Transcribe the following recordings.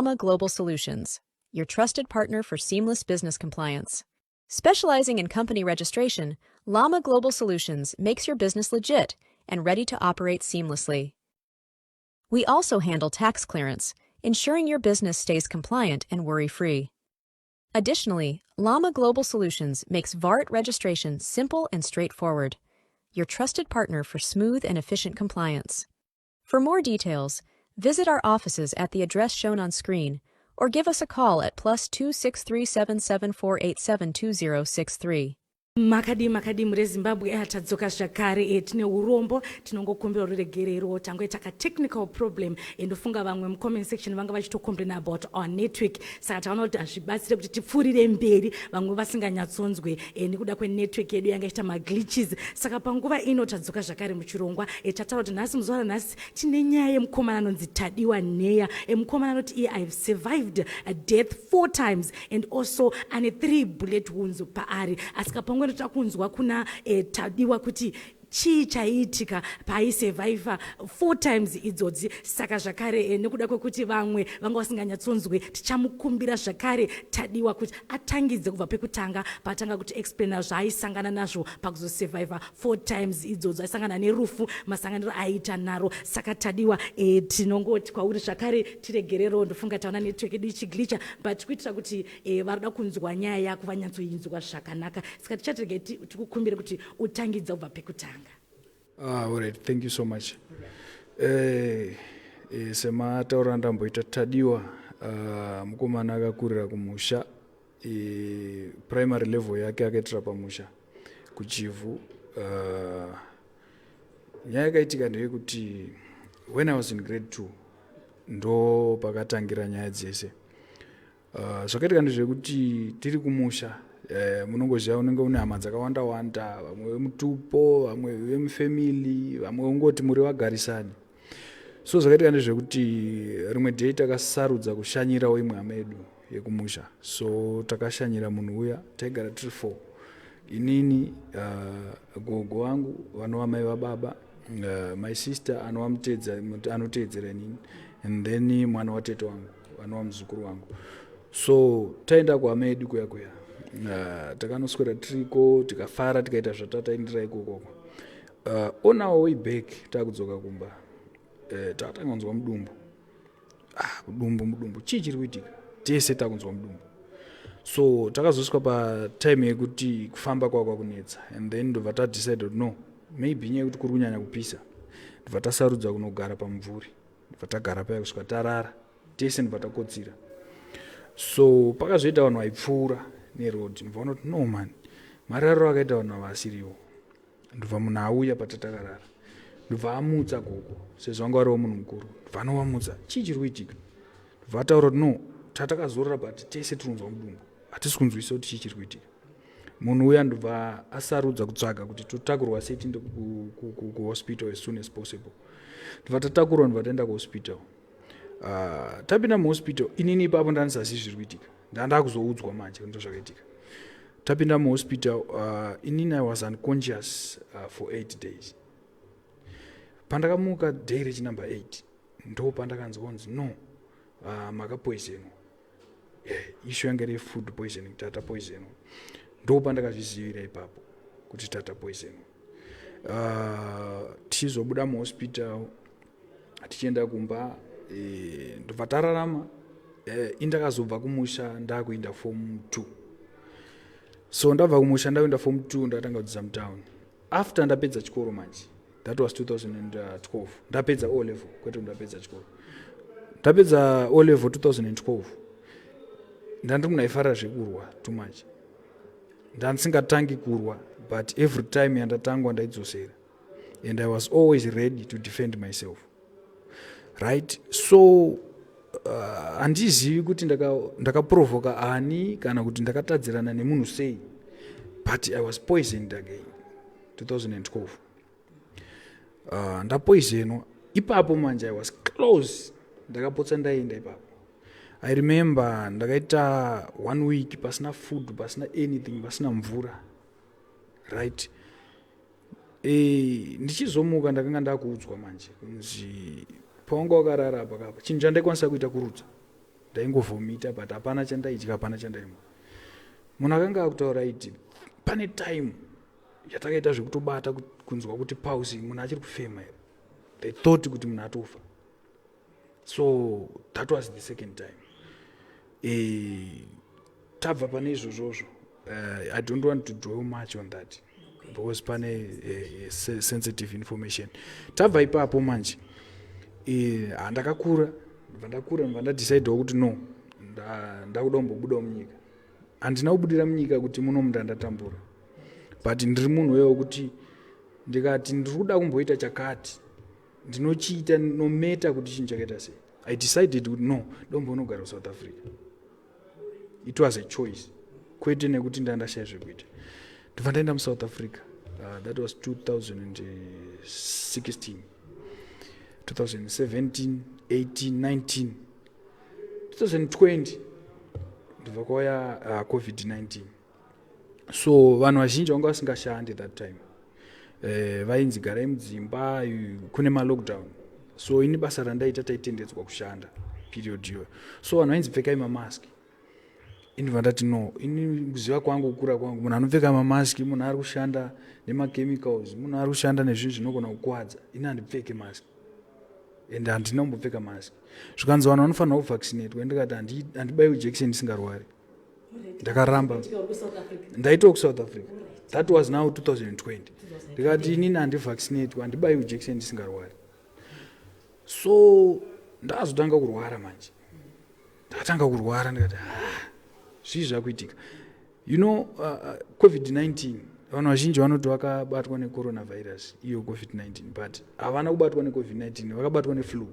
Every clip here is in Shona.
Llama Global Solutions, your trusted partner for seamless business compliance. Specializing in company registration, Llama Global Solutions makes your business legit and ready to operate seamlessly. We also handle tax clearance, ensuring your business stays compliant and worry free. Additionally, Llama Global Solutions makes VART registration simple and straightforward, your trusted partner for smooth and efficient compliance. For more details, visit our offices at the address shown on screen or give us a call at +263 774872063. Makadi, makadi muri Zimbabwe? Tadzoka zvakare. Tine urombo, tinongokumbira ruregerero, tangoita ka-technical problem. Ndofunga vamwe mucomment section vanga vachitocomplain about our network, saka taona kuti hazvibatsire kuti tipfuurire mberi vamwe vasinganyatsonzwe nekuda kwenetwork yedu yanga ichiita maglitches. Saka panguva ino tadzoka zvakare muchirongwa. Tataura kuti nhasi, muzuva ranhasi, tine nyaya yemukomana anonzi Tadiwa Nheya. Mukomana anoti iye, "I have survived a death four times," and also ane three bullet wounds paari. Asi kapangwe toda kunzwa kuna Tadiwa kuti chii chaiitika paaisurvivha four times idzodzi. Saka zvakare, nekuda kwekuti vamwe vanga vasinganyatsonzwe, tichamukumbira zvakare Tadiwa kuti atangidze kubva pekutanga, paatanga kuti explaina zvaaisangana nazvo pakuzosurvivha four times idzodzo, aisangana nerufu, masanganiro aiita naro. Saka Tadiwa, tinongoti kwauri zvakare tiregerero. Ndofunga taona network yedu ichiglitcha, but kuitira kuti varida kunzwa nyaya yako vanyatsoinzwa zvakanaka, saka tichatirege tikukumbire kuti utangidza kubva pekutanga. Ah, all right. Thank you so much. Sematauro andamboita, Tadiwa mukomana akakurira kumusha. Primary level yake akaitira pamusha kuChivhu. Nyaya yakaitika ndeyekuti when I was in grade 2 ndo pakatangira nyaya dzese. Zvakaitika ndezvekuti tiri kumusha, munongoziva unenge une hama dzakawanda wanda, vamwe vemutupo, vamwe vemufamily, vamwe ungoti muri vagarisani. So zvakaitika ndezvekuti rimwe day takasarudza kushanyirawo imwe hama yedu yekumusha. So takashanyira munhu uya, taigara tiri four: inini, gogo wangu vanova mai vababa, my sister anova anoteedzera inini, and then mwana watete wangu anova muzukuru wangu. So taenda kuhama yedu kuya kuya, takanoswera tiriko, tikafara, tikaita zvatataindira ikokoko. On our way back, taakudzoka kumba, takatanga kunzwa mudumbu. Ah, mudumbu, mudumbu, chii chiri kuitika? Tese takunzwa mudumbu. So takazosvika patime yekuti kufamba kwakwa kunetsa, and then ndobva tadecide kuti no, maybe inyaya yekuti kuri kunyanya kupisa. Ndobva tasarudza kunogara pamumvuri, ndobva tagara paya kusvika tarara tese, ndobva takotsira. So pakazoita vanhu vaipfuura neroad, ndobva vanoti, "No man, marariro akaita vanhu ava asiriwo." Ndobva munhu auya patatakarara, ndobva amutsa gogo, sezvo vanga variwo munhu mukuru. Ndobva anovamutsa, "Chii chiri kuitika?" Ndobva ataura kuti, "No, tatakazorora, but tese tiri kunzwa mudumbu, hatisi kunzwisa kuti chii chiri kuitika." Munhu uya ndobva asarudza kutsvaga kuti totakurwa sei tiende kuhospital as soon as possible. Ndobva tatakurwa, ndobva taenda kuhospital. Tapinda muhospital, inini ipapo ndandisazivi zviri kuitika, ndandakuzoudzwa manje ndo zvakaitika. Tapinda muhospital, inini I was unconscious for 8 days. Pandakamuka day rechinumber 8, ndo pandakanzwa kunzi, "No, makapoisonwa." Yeah, issue yanga iri food poisoning, tata poisonwa. Ndo pandakazvizivira ipapo kuti tata poisonwa. Tichizobuda muhospital tichienda kumba, ndobva tararama. Indakazobva kumusha ndakuenda form 2. So ndabva kumusha ndakuenda form 2, ndakatanga kudzidza mutown after ndapedza chikoro manje. That was 2012, ndapedza O level, kwete ndapedza chikoro, ndapedza O level 2012. Ndandiri munhu aifarira zvekurwa too much. Ndandisingatangi kurwa, but every time yandatangwa ndaidzosera, and I was always ready to defend myself, right? So handizivi kuti ndakaprovoka ani kana kuti ndakatadzirana nemunhu sei, but I was poisoned again 2012. Ndapoisonwa ipapo manje, I was close, ndakapotsa ndaenda ipapo. I remember ndakaita one week pasina food, pasina anything, pasina mvura, right? Ndichizomuka ndakanga ndakuudzwa manje kunzi, "Pawanga wakarara apa kapa." Chinhu chandaikwanisa kuita kurutsa. Ndaingovhomita, but hapana chandaidya, hapana chandaimwa. Munhu akanga akutaura aiti pane time yatakaita zvekutobata kunzwa kuti pulse, munhu achiri kufema here. They thought kuti munhu atofa. So that was the second time. Tabva pane izvozvozvo, I don't want to dwell much on that because pane sensitive information. Tabva ipapo manje, handakakura, ndibva ndakura, ndibva ndadecidewo kuti no, ndakuda kumbobudawo munyika. Handina kubudira munyika kuti muno mundandatambura, but ndiri munhu wewo kuti ndikati ndiri kuda kumboita chakati, ndinochiita no matter kuti chinhu chakaita sei. I decided kuti no, ndombonogara kuSouth Africa. It was a choice, kwete nekuti ndandashaya zvekuita. Ndobva ndaenda muSouth Africa. That was 2016, 2017, 18, 19, 2020, ndobva kwauya COVID-19. So vanhu vazhinji vanga vasingashandi that time. Vainzi garai mudzimba, kune malockdown. So ini basa randaita taitendedzwa kushanda period iyoyo. So vanhu vainzi pfekai mamaski. Indibva ndati no, ini kuziva kwangu, kukura kwangu, munhu anopfeka mamaski munhu ari kushanda nemachemicals, munhu ari kushanda nezvinhu zvinogona kukwadza. Ini handipfeke maski and handina kumbopfeka maski. Zvikanzi vanhu vanofanira kuvaccinatwa. Ndikati handibayiwi jekiseni ndisingarwari. Ndakaramba. Ndaitawo kuSouth Africa. That was now 2020. Ndikati inini handivaccinatwa, handibayiwi jekiseni ndisingarwari. So ndakazotanga kurwara manje. Ndakatanga kurwara, ndikati, ah, zvii zvakuitika? COVID-19, vanhu vazhinji vanoti vakabatwa necoronavirus iyo COVID-19, but havana kubatwa neCOVID-19, vakabatwa neflu.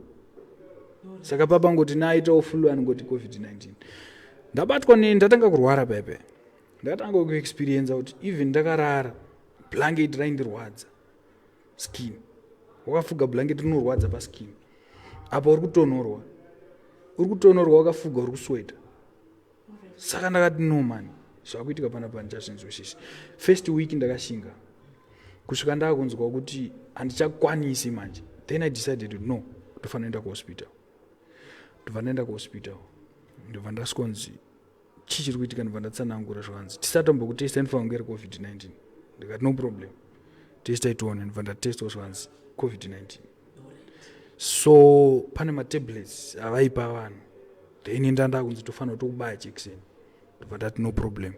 Saka papangoti naaitawo flu, anongoti COVID-19. Ndabatwa ne ndatanga kurwara pepe, ndakatanga kuexperienza kuti even ndakarara, blanket raindirwadza skin. Wakafuga blanket, rinorwadza paskin. Apa uri kutonhorwa, uri kutonhorwa, wakafuga, uri kusweta. Saka ndakati no man, zvakuitika panapa ndichazvinzwisisi. First week ndakashinga kusvika ndaakunzwa kuti handichakwanisi manje. Then I decided to, no, ndofanira kuenda kuhospital. Ndobva ndaenda kuhospital, ndobva ndasvikonzi chii chiri kuitika? Ndobva ndatsanangura. Zvakanzi tisatombokutesta, inofanira kunge iri COVID-19. Ndikati no problem, testai tione. Ndobva ndatestwa, zvakanzi COVID-19. So pane matablets avaipa vanhu, then ndandakunzi tofanira kutokubaya jekiseni. Ndobva ndati no problem.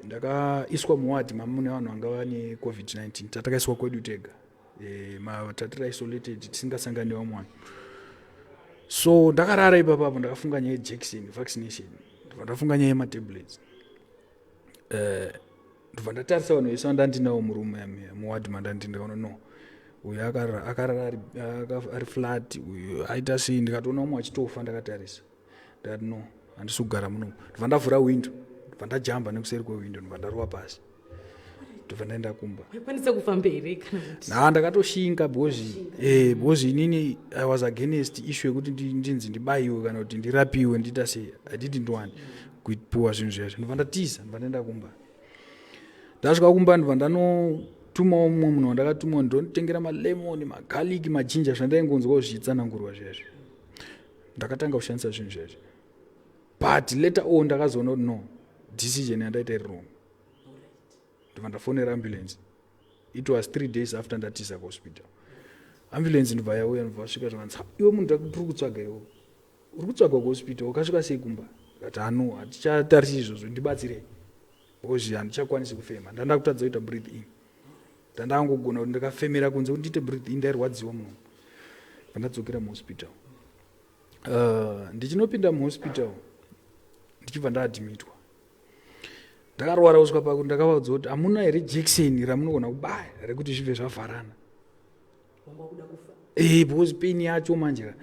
Ndakaiswa muwadhi mamune vanhu vanga vane COVID-19. Tatakaiswa kwedu tega, tatiri isolated, tisingasangani nevamwe vanhu. So ndakarara ipapapo, ndakafunga nyaya yejekiseni, vaccination, ndobva ndafunga nyaya yematablets. Ndobva ndatarisa vanhu vese vandandinawo murumu, muwadhi mandandi. Ndikaona no, uyu akarara ari flat, uyu aita sei. Ndikatoona umwe achitofa ndakatarisa. Ndikati no, handisi kugara munomu. Ndobva ndavhura window, ndobva ndajamba nekuseri kwewindow, ndobva ndarova pasi, ndobva ndaenda kumba. Waikwanisa kufamba here kana kuti? Na ndakatoshinga because inini I was against issue yekuti ndinzi ndibayiwe kana kuti ndirapiwe, ndiita sei. I didn't want kupuwa zvinhu zvezvo. Ndobva ndatiza, ndobva ndaenda kumba. Ndasvika kumba, ndobva ndanotumawo mumwe munhu wandakatumawo, ndonotengera malemoni, magarlic, maginger, zvandaingonzwawo zvichitsanangurwa zvezvo. Ndakatanga kushandisa zvinhu zvezvo, but later on ndakazoona kuti no, decision yandaita iri wrong. Ndobva ndafonera ambulance. It was 3 days after ndatiza kuhospital. Ambulance ndobva yauya, ndobva vasvika, zvakanzi, iwe munhu tiri kutsvaga, iwe uri kutsvagwa kuhospital, wakasvika sei kumba? Ndikati hano, hatichatarisi izvozvo, ndibatsirei because handichakwanisi kufema. Ndanda kutadza kuita breathe in. Ndandangogona kuti ndakafemera kunze, kuti ndiite breathe in ndairwadziwa muno. Ndadzokera muhospital. Ndichinopinda muhospital, ndichibva ndaadmitwa. Ndakarwara kusvika pakuti ndakavaudza kuti hamuna here jekiseni ramunogona kubaya rekuti zvibve zvavharana? Because pain yacho manje,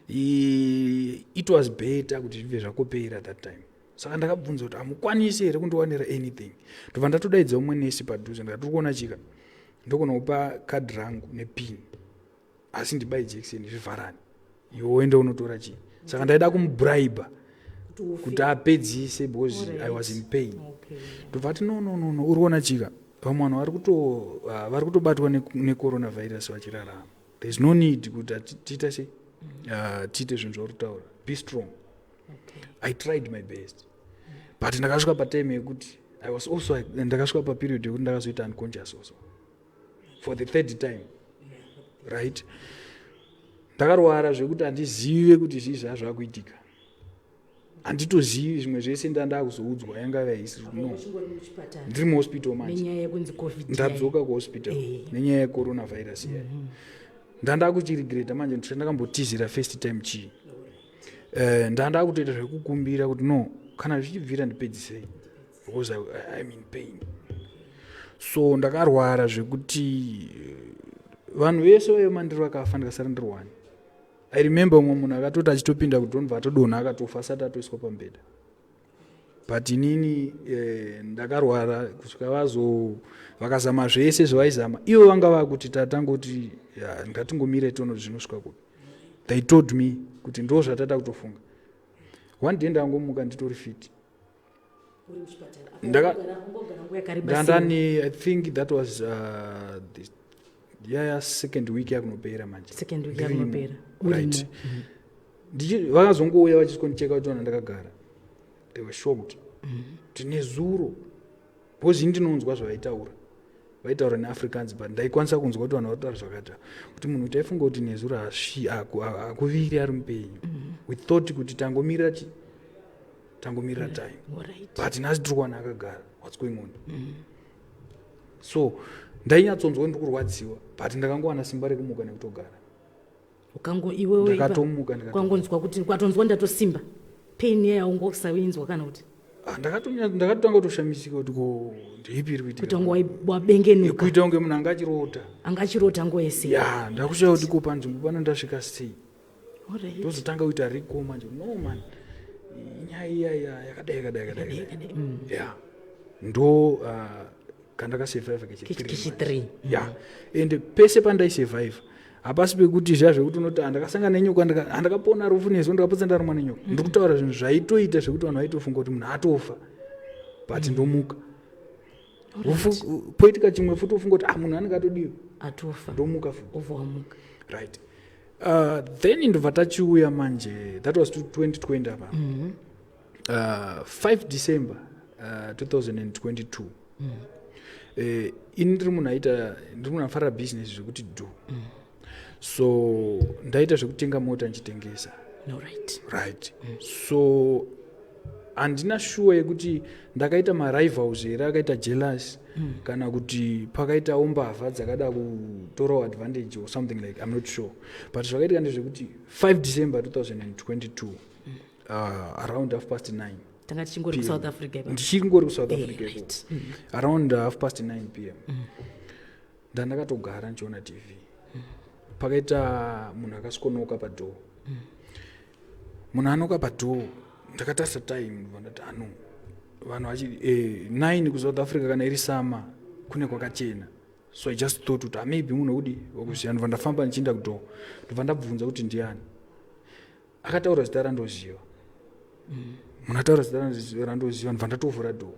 it was better kuti zvibve zvakopera that time. Saka ndakabvunza kuti hamukwanisi here kundiwanira anything? Ndobva ndatodaidza umwe nesi padhuze, ndikati uri kuona chika, ndogona kupa kadhi rangu nepin, asi ndibai jekiseni zvivharani, iwe woenda unotora chii. Saka ndaida kumubraiba kuti apedzise because I was in pain. Ndobva ati no, no, no, no, uri kuona chika, vamwe vanhu vari kutobatwa necoronavirus vachirarama. There is no need kuti tiita sei, tiite zvinhu zvauri kutaura. Be strong. I tried my best, but ndakasvika patime yekuti I was also, ndakasvika paperiod yekuti ndakazoita unconscious also for the third time, right? Ndakarwara zvekuti handizive kuti zvii zvaa zvakuitika, handitozivi zvimwe zvese. Ndandakuzoudzwa yanga vaisiri no. Uchingori muchipatara? Ndiri muhospital manje. Nenyaya yekunzi COVID? Ndadzoka kuhospital nenyaya yecoronavirus iya. Ndandakuchiregreta manje kuti ndakambotizira first time chii. Ndandakutoita zvekukumbira kuti no, kana zvichibvira ndipedzisei, because I'm in pain. So ndakarwara zvekuti vanhu vese vaiva mandiri vakafa, ndikasara ndiri one. I remember umwe munhu akatoti achitopinda kudhonbva atodonha akatofa asati atoiswa pamubhedha, but inini ndakarwara kusvika vazo vakazama zvese zvavaizama ivo. Vanga vakuti tatangoti ngatingomire tione kuti zvinosvika kupi. They told me kuti ndo zvatata kutofunga. One day ndangomuka nditori fit. Uri muchipatara? Ungogara nguva yakareba sei? Ndandani, I think that was yaya second week yakunopera manje. Second week Ndirimo. yakunopera. Right. Urimo. Vakazongouya vachiskondicheka kuti vana ndakagara. They were shocked kuti nezuro, because ini ndinonzwa zvavaitaura, vaitaura neAfrikaans, but ndaikwanisa kunzwa kuti vanhu varitaura zvakata kuti munhu taifunga kuti nezuro hakuviri ari mupenyu. We thought kuti tangomirira chi tangomirira time, but nhasi tiri kuwana akagara. What's going on? So ndainyatsonzwa ndiri kurwadziwa, but ndakangowana simba rekumuka nekutogara. Ukango iwewe Ndakatomuka, ndikatomuka. Kwangonzwa kuti kwatonzwa ndatosimba, pain iya yaungosainzwa kana kuti? Ah, ndakatotanga kutoshamisika kuti ko ndeipi iri Kuti kuitika. wange wabengenuka. Kuita kunge munhu anga achirota. Anga achirota nguva yese. Ya, ndakushaya kuti ko panzvimbo pano ndasvika sei. Ndozotanga kuita recall manje, no man, inyaya iya iya yakadai yakadai yakadai yakadai. Ya, ndo kandakasurvive. Kechi3. Ya, and pese pandaisurvive hapasi pekuti zviya zvekuti unoti handakasangana nenyoka, handakapona rufu nezo ndakapotsa ndarumwa nenyoka. Ndiri kutaura zvinhu zvaitoita zvekuti vanhu vaitofunga kuti munhu atofa, but ndomuka. Rufu poitika chimwe futi, ufunga kuti ah, munhu anenge atodiwa. Atofa. Ndomuka futi. Obva wamuka. Right, then ndobva tachiuya manje, that was to 2020 apa, 5 December 2022. Ini ndiri munhu aita, ndiri munhu anofarira business zvekuti do. So ndaita zvekutenga mota ndichitengesa. Right, so handina sure yekuti ndakaita marivals here akaita jealous kana kuti pakaitawo mbavha dzakada kutorawo advantage or something like, I'm not sure, but zvakaitika ndezvekuti 5 December 2022, around 9:30 Tanga tichingori PM. kuSouth Africa ipapo. Ndichingori kuSouth Africa ikoko. Around 9:30 p.m. Ndandakatogara ndichiona TV, pakaita munhu akasvikonoka padoor. Munhu anoka padoor, ndakatarisa time, ndobva ndati ano vanhu vachi 9 kuSouth Africa kana iri summer kune kwakachena. So I just thought kuti ah, maybe munhu wekudi wekuziva. Ndobva ndafamba ndichienda kudoor, ndobva ndabvunza kuti ndiani. Akataura zita randoziva. Munhu ataura zita randoziva, ndobva ndatovhura door.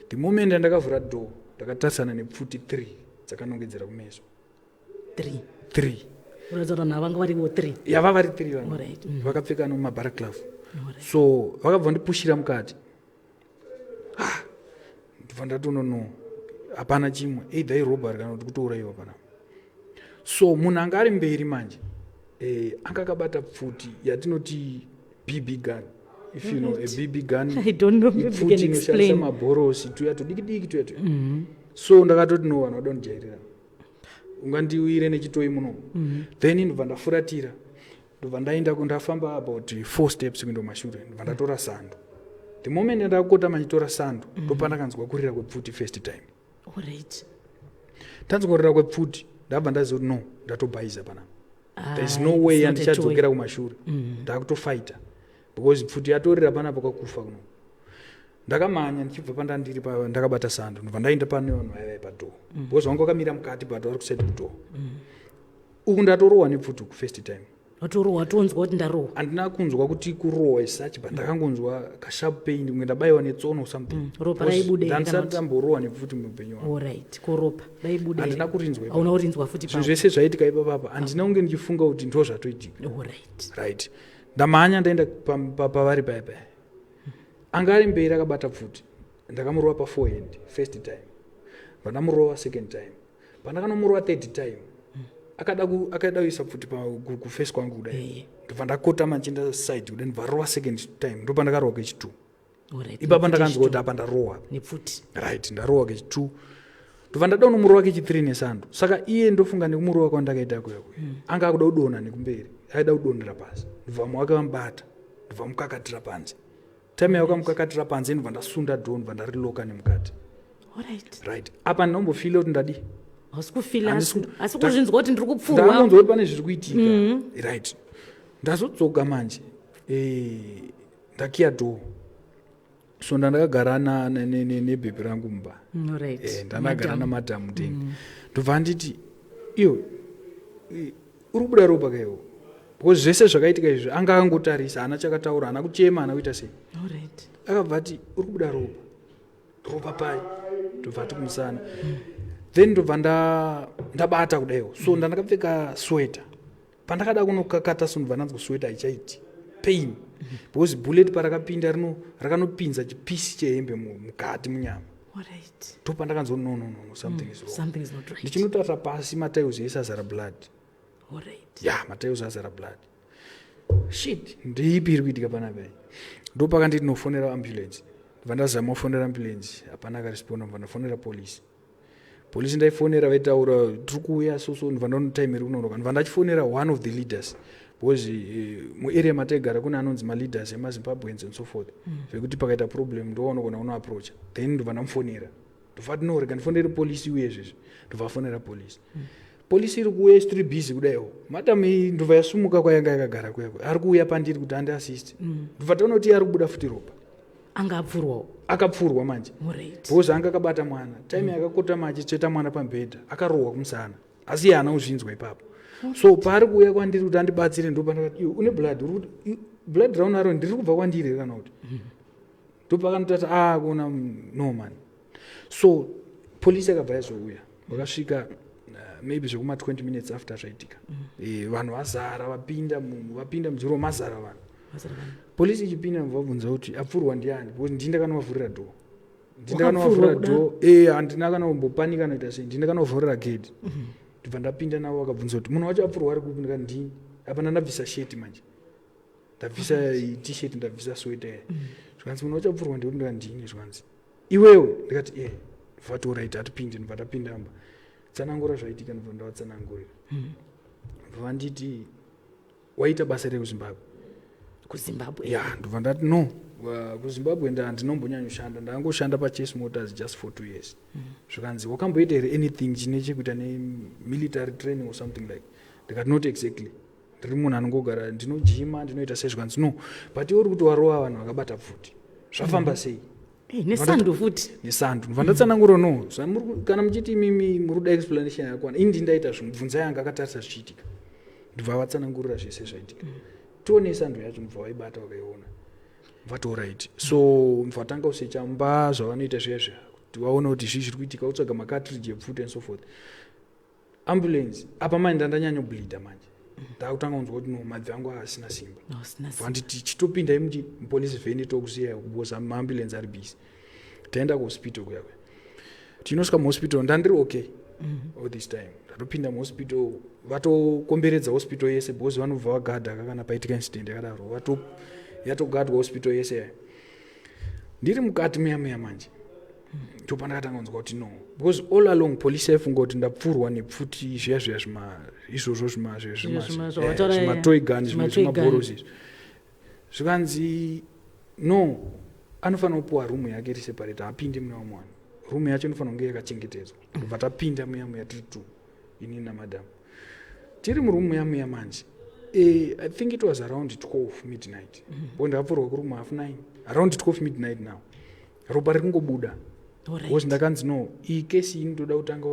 The moment yandakavhura door, ndakatarisana nepfuti 3 dzakanongedzera kumeso. Three? 3. Kuratidza kuti vanhu ava vanga varivo three? Yava vari 3 vanhu. Vakapfeka nomabalaclava. So vakabva ndipushira mukati. Ah, ndobva ndati no no, hapana chimwe, either irobbery kana kuti kutourayiwa panapa. So munhu anga ari mberi manje anga akabata pfuti yatinoti BB gun, if you know a BB gun. I don't know. Maybe you Ipfuti can inoshandisa explain. mabhorosi tuya tudiki diki tuya tuya. So ndakatoti no, vanhu vada kundijairira, ungandiwire nechitoi muno. Then ndobva ndafuratira, ndobva ndaenda ndafamba about four steps kuenda kumashure, ndobva ndatora sando. The moment ndakakotama ndichitora sando, ndopandakanzwa kurira kwepfuti first time. Tanzwa kurira kwepfuti, ndabva ndaziva kuti no, ndatobhaiza panapa. There is Ah, no way it's not a toy. yandichadzokera kumashure. Ndakutofighta because pfuti yatorira panapa, kwakufa kuno. Ndakamhanya ndichibva pandandiri ndakabata sando, ndobva ndaenda pane vanhu vaiva padoor, because vanga vakamira mukati, but vari kuside kudoor uku. Ndatorohwa nepfuti uku first time. Watorohwa, watonzwa kuti ndarohwa? Handina kunzwa kuti kurohwa as such, but ndakangonzwa kasharp pain kunge ndabayiwa netsono or something. Ropa Because raibuda here kana ndandisati ndamborohwa nepfuti muupenyu hwangu. Alright, kuropa raibuda here? Handina kurinzwa ipapo. Hauna kurinzwa futi? Zvinhu zvese zvaitika ipapapa handina kunge ndichifunga kuti ndo zvatoitika. Right, Ndamhanya ndaenda pavari paya paya. Anga ari mberi akabata pfuti. Ndakamurova paforehead first time, vandamurova second time, pandakanomurova third time akada kuisa pfuti kuface kwangu kudai. Ndobva ndakotama ndichienda side kudai, ndobva rova second time, ndopandakarohwa kechi2. Ipapa ndakanzwa kuti apa ndarohwa. Nepfuti. Right, ndarohwa kechi2, ndobva ndada kunomurova kechi3 nesando. Saka iye ndofunga nekumurova kwandakaita kuya kuya, anga akuda kudonha nekumberi, aida kudonhera pasi. Ndobva vamwe wake vamubata, ndobva mukakatira panze. Time yawakamukakatira panze, ndobva ndasunda door, ndobva ndariloka nemukati. Right, apa ndinombofeela kuti ndadi Hausi kufeela, asi kuzvinzwa kuti ndiri kupfurwa. Ndakangonzwa kuti pane zviri kuitika. Right, ndazodzoka manje, ndakiya door. So ndandakagara nebhebhi rangu mumba. Ndandagara Madam. Namadhamu then ndobva anditi, "Iyo uri kubuda ropa kaiwo?" Because zvese zvakaitika izvi anga akangotarisa, haana chakataura, haana kuchema, haana kuita sei. Akabva ati, "Uri kubuda ropa." "Ropa pai?" Ndobva ati, "Kumusana." Then ndobva ndabata kudaiwo. So ndandakapfeka sweta. Pandakada kunokakata, so ndobva ndanzwa sweta haichaiti, pain, because bullet parakapinda rino rakanopinza chipisi chehembe mukati munyama. Ndopandakanzwa, "No, no, no, no, something is wrong." Something is not right. Ndichinotarisa pasi, matiles ese azara blood. Ya, matiles azara blood. Shit, ndeipi iri kuitika panapa iyi? Ndopakanditi nofonera ambulance. Ndobva ndazama kufonera ambulance, hapana akaresponda. Ndobva ndafonera polisi. Polisi ndaifonera, vaitaura, "Tiri kuuya." So ndobva ndaona time iri kunonoka. Ndobva ndachifonera one of the leaders, because muarea mataigara kune anonzi maleaders emaZimbabweans and so forth, zvekuti pakaita problem ndowanogona kunoapproacha. Then ndobva ndamufonera, ndobva ti, "No, rega ndifonere polisi iuye izvezvi." Ndobva afonera polisi. Polisi iri kuuya, isi tiri busy kudaiwo. Madam iyi ndobva yasumuka kwayanga yakagara kuya, ari kuuya pandiri kuti andiassist. Ndobva taona kuti iye ari kubuda futi ropa. Anga apfurwawo. Akapfurwa manje, because anga akabata mwana. Time yakakotama achitsveta mwana pamubhedha, akarohwa kumusana, asi iye haana kuzvinzwa ipapo. So paari kuuya kwandiri kuti andibatsire, ndopandakati, "Iwe une blood, uri kuti blood raunaro ndiri kubva kwandiri here kana kuti?" Ndopakanotati, "A kuona, no man." So polisi yakabva yazouya, vakasvika maybe zvekuma 20 minutes after zvaitika. Vanhu vazara, vapinda mujuro, mazara vanhu. Mazara vanhu. Polisi ichipinda, vabvunza kuti apfurwa ndiani, because ndini ndakanovavhurira door. Ndini Wakapfurwa? ndakanovavhurira door. Handina kana kumbopanika noita sei, ndini ndakanovhurira gate. Ndobva ndapinda navo. Vakabvunza kuti munhu wacho apfurwa ari kupi. Ndikati, "Ndini." Apa ndandabvisa sheti manje, ndabvisa T-shirt, ndabvisa sweta. Zvikanzi, "Munhu wacho apfurwa ndekuti?" Ndikati, "Ndini." Zvikanzi, "Iwewe?" Ndikati, "E." Ndobva, "Alright, atipinde." Ndobva tapinda amba tsanangura zvaitika. Ndobva ndavatsanangurira. Ndobva vanditi, "Waita basa rekuZimbabwe?" KuZimbabwe? Ya, ndobva ndati, "No, kuZimbabwe handinombonyanyoshanda, ndangoshanda paChase Motors just for 2 years." Zvikanzi, "Wakamboita here anything chine chekuita nemilitary training or something like?" Ndikati, "Not exactly, ndiri munhu anongogara, ndinojima, ndinoita sei." Zvikanzi, "No, but iwe uri kuti warova vanhu vakabata pfuti, zvafamba sei?" Nesando futi. Nesando. Ndobva ndatsanangura, "No, kana muchiti imimi muri kuda explanation yakwana, ini ndindaita zvinhu, bvunzai anga akatarisa zvichiitika." Ndobva vatsanangurira zvese zvaitika. "Tione sando yacho." Ndobva vaibata, vakaiona, vati, "Alright." So ndobva tanga kusecha mba, zvavanoita zviya zviya kuti vaone kuti zvii zviri kuitika, kutsvaga macartridge epfuti and so forth, ambulance. Apa manje ndandanyanyobleeda manje, ndakutanga kunzwa kuti no, mabvi angu asina simba. Hausina simba. Vanditi, "Chitopindai muchi mupolice van, tokusiyai because maambulance ari busy." Taenda kuhospital kuya kuya. Tinosvika muhospital, ndandiri okay all this time. Ndatopinda muhospital, vatokomberedza hospital yese, because vanobva vagadha kana paitika incident yakadaro. Yatogadwa hospital yese yayo. Ndiri mukati muya muya manje, ndopandakatanga kunzwa kuti no, because all along police yaifunga kuti ndapfurwa nepfuti zviya zviya zvima izvozvo zvima Zvawataura, zvimatoy gun, zvimatoy gun. Zvimabhorosi izvi. Zvikanzi, "No, anofanira kupiwa rumu yake iri separate, haapindi mune vamwe vanhu. Rumu yacho inofanira kunge yakachengetedzwa." Ndobva tapinda muya muya tiri two, inini namadhamu. Tiri murumu muya muya manje, I think it was around 12 midnight, bo ndakapfurwa kuri kuma 9:30, around 12 midnight. Now ropa riri kungobuda, because ndakanzi, "No, iyi kesi iyi inotoda kutanga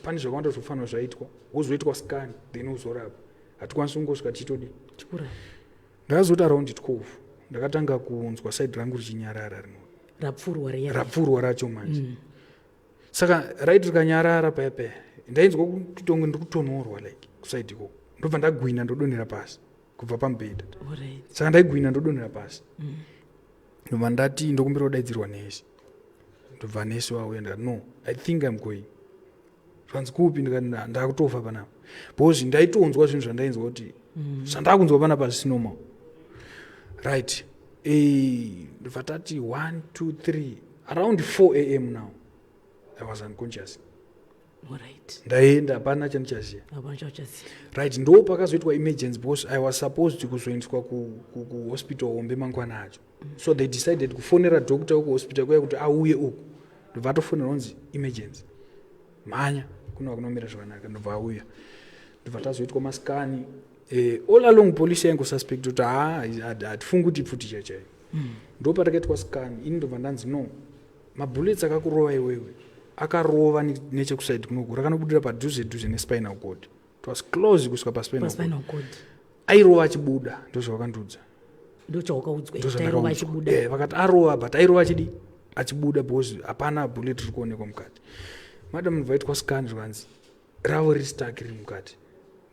pane zvakawanda zvofanira zvaitwa, wozoitwa scan, then uzorapa. Hatikwanisi kungosvika tichitodi." Chikura. Ndakazoti around 12 ndakatanga kunzwa side rangu richinyarara rino. Rapfurwa riya. Rapfurwa racho manje. Saka right rikanyarara paya paya, ndainzwa kutonge ndiri kutonhorwa like kuside ikoko. Ndobva ndagwina, ndodonhera pasi. Kubva pamubhedha. Saka ndaigwina, ndodonhera pasi. Ndobva ndati ndokumbira kudaidzirwa nesi. Ndobva nesi wauya, ndikati, "No, I think I'm going." Zvanzi, "Kupi?" Ndikati, "Ndakutofa panapa," because ndaitonzwa zvinhu zvandainzwa kuti zvandakunzwa panapa zvisi normal, right? Ndobva tati 1, 2, 3, around 4 a.m. now I was unconscious. Ndaenda, hapana chandichaziva. Hapana chauchaziva. Right, ndo pakazoitwa emergency, because I was supposed kuzoendeswa kuhospital hombe mangwana acho. So they decided kufonera doctor wekuhospital kuya kuti auye uku. Ndobva atofonera, kunzi emergency, mhanya kuno kunomira zvakanaka. Ndobva auya, ndobva tazoitwa mascan. All along police yaingosuspect kuti ha, hatifungi kuti pfuti chaichaiyo. Ndo patakaitwa scan ini, ndobva ndanzi, "No, mabullets akakurova iwewe akarova nechekuside kunoku, rakanobudira padhuze dhuze nespinal cord. It was close kusvika paspinal cord." Paspinal cord. Airova achibuda, ndozvavakandiudza. Ndochawakaudzwa? Ndozvandakaudzwa. Tairova achibuda. Vakati arova, but airova achidi achibuda, because hapana bullet riri kuonekwa mukati. Madam, ndobva scan, zvikanzi ravo riri stuck, riri mukati.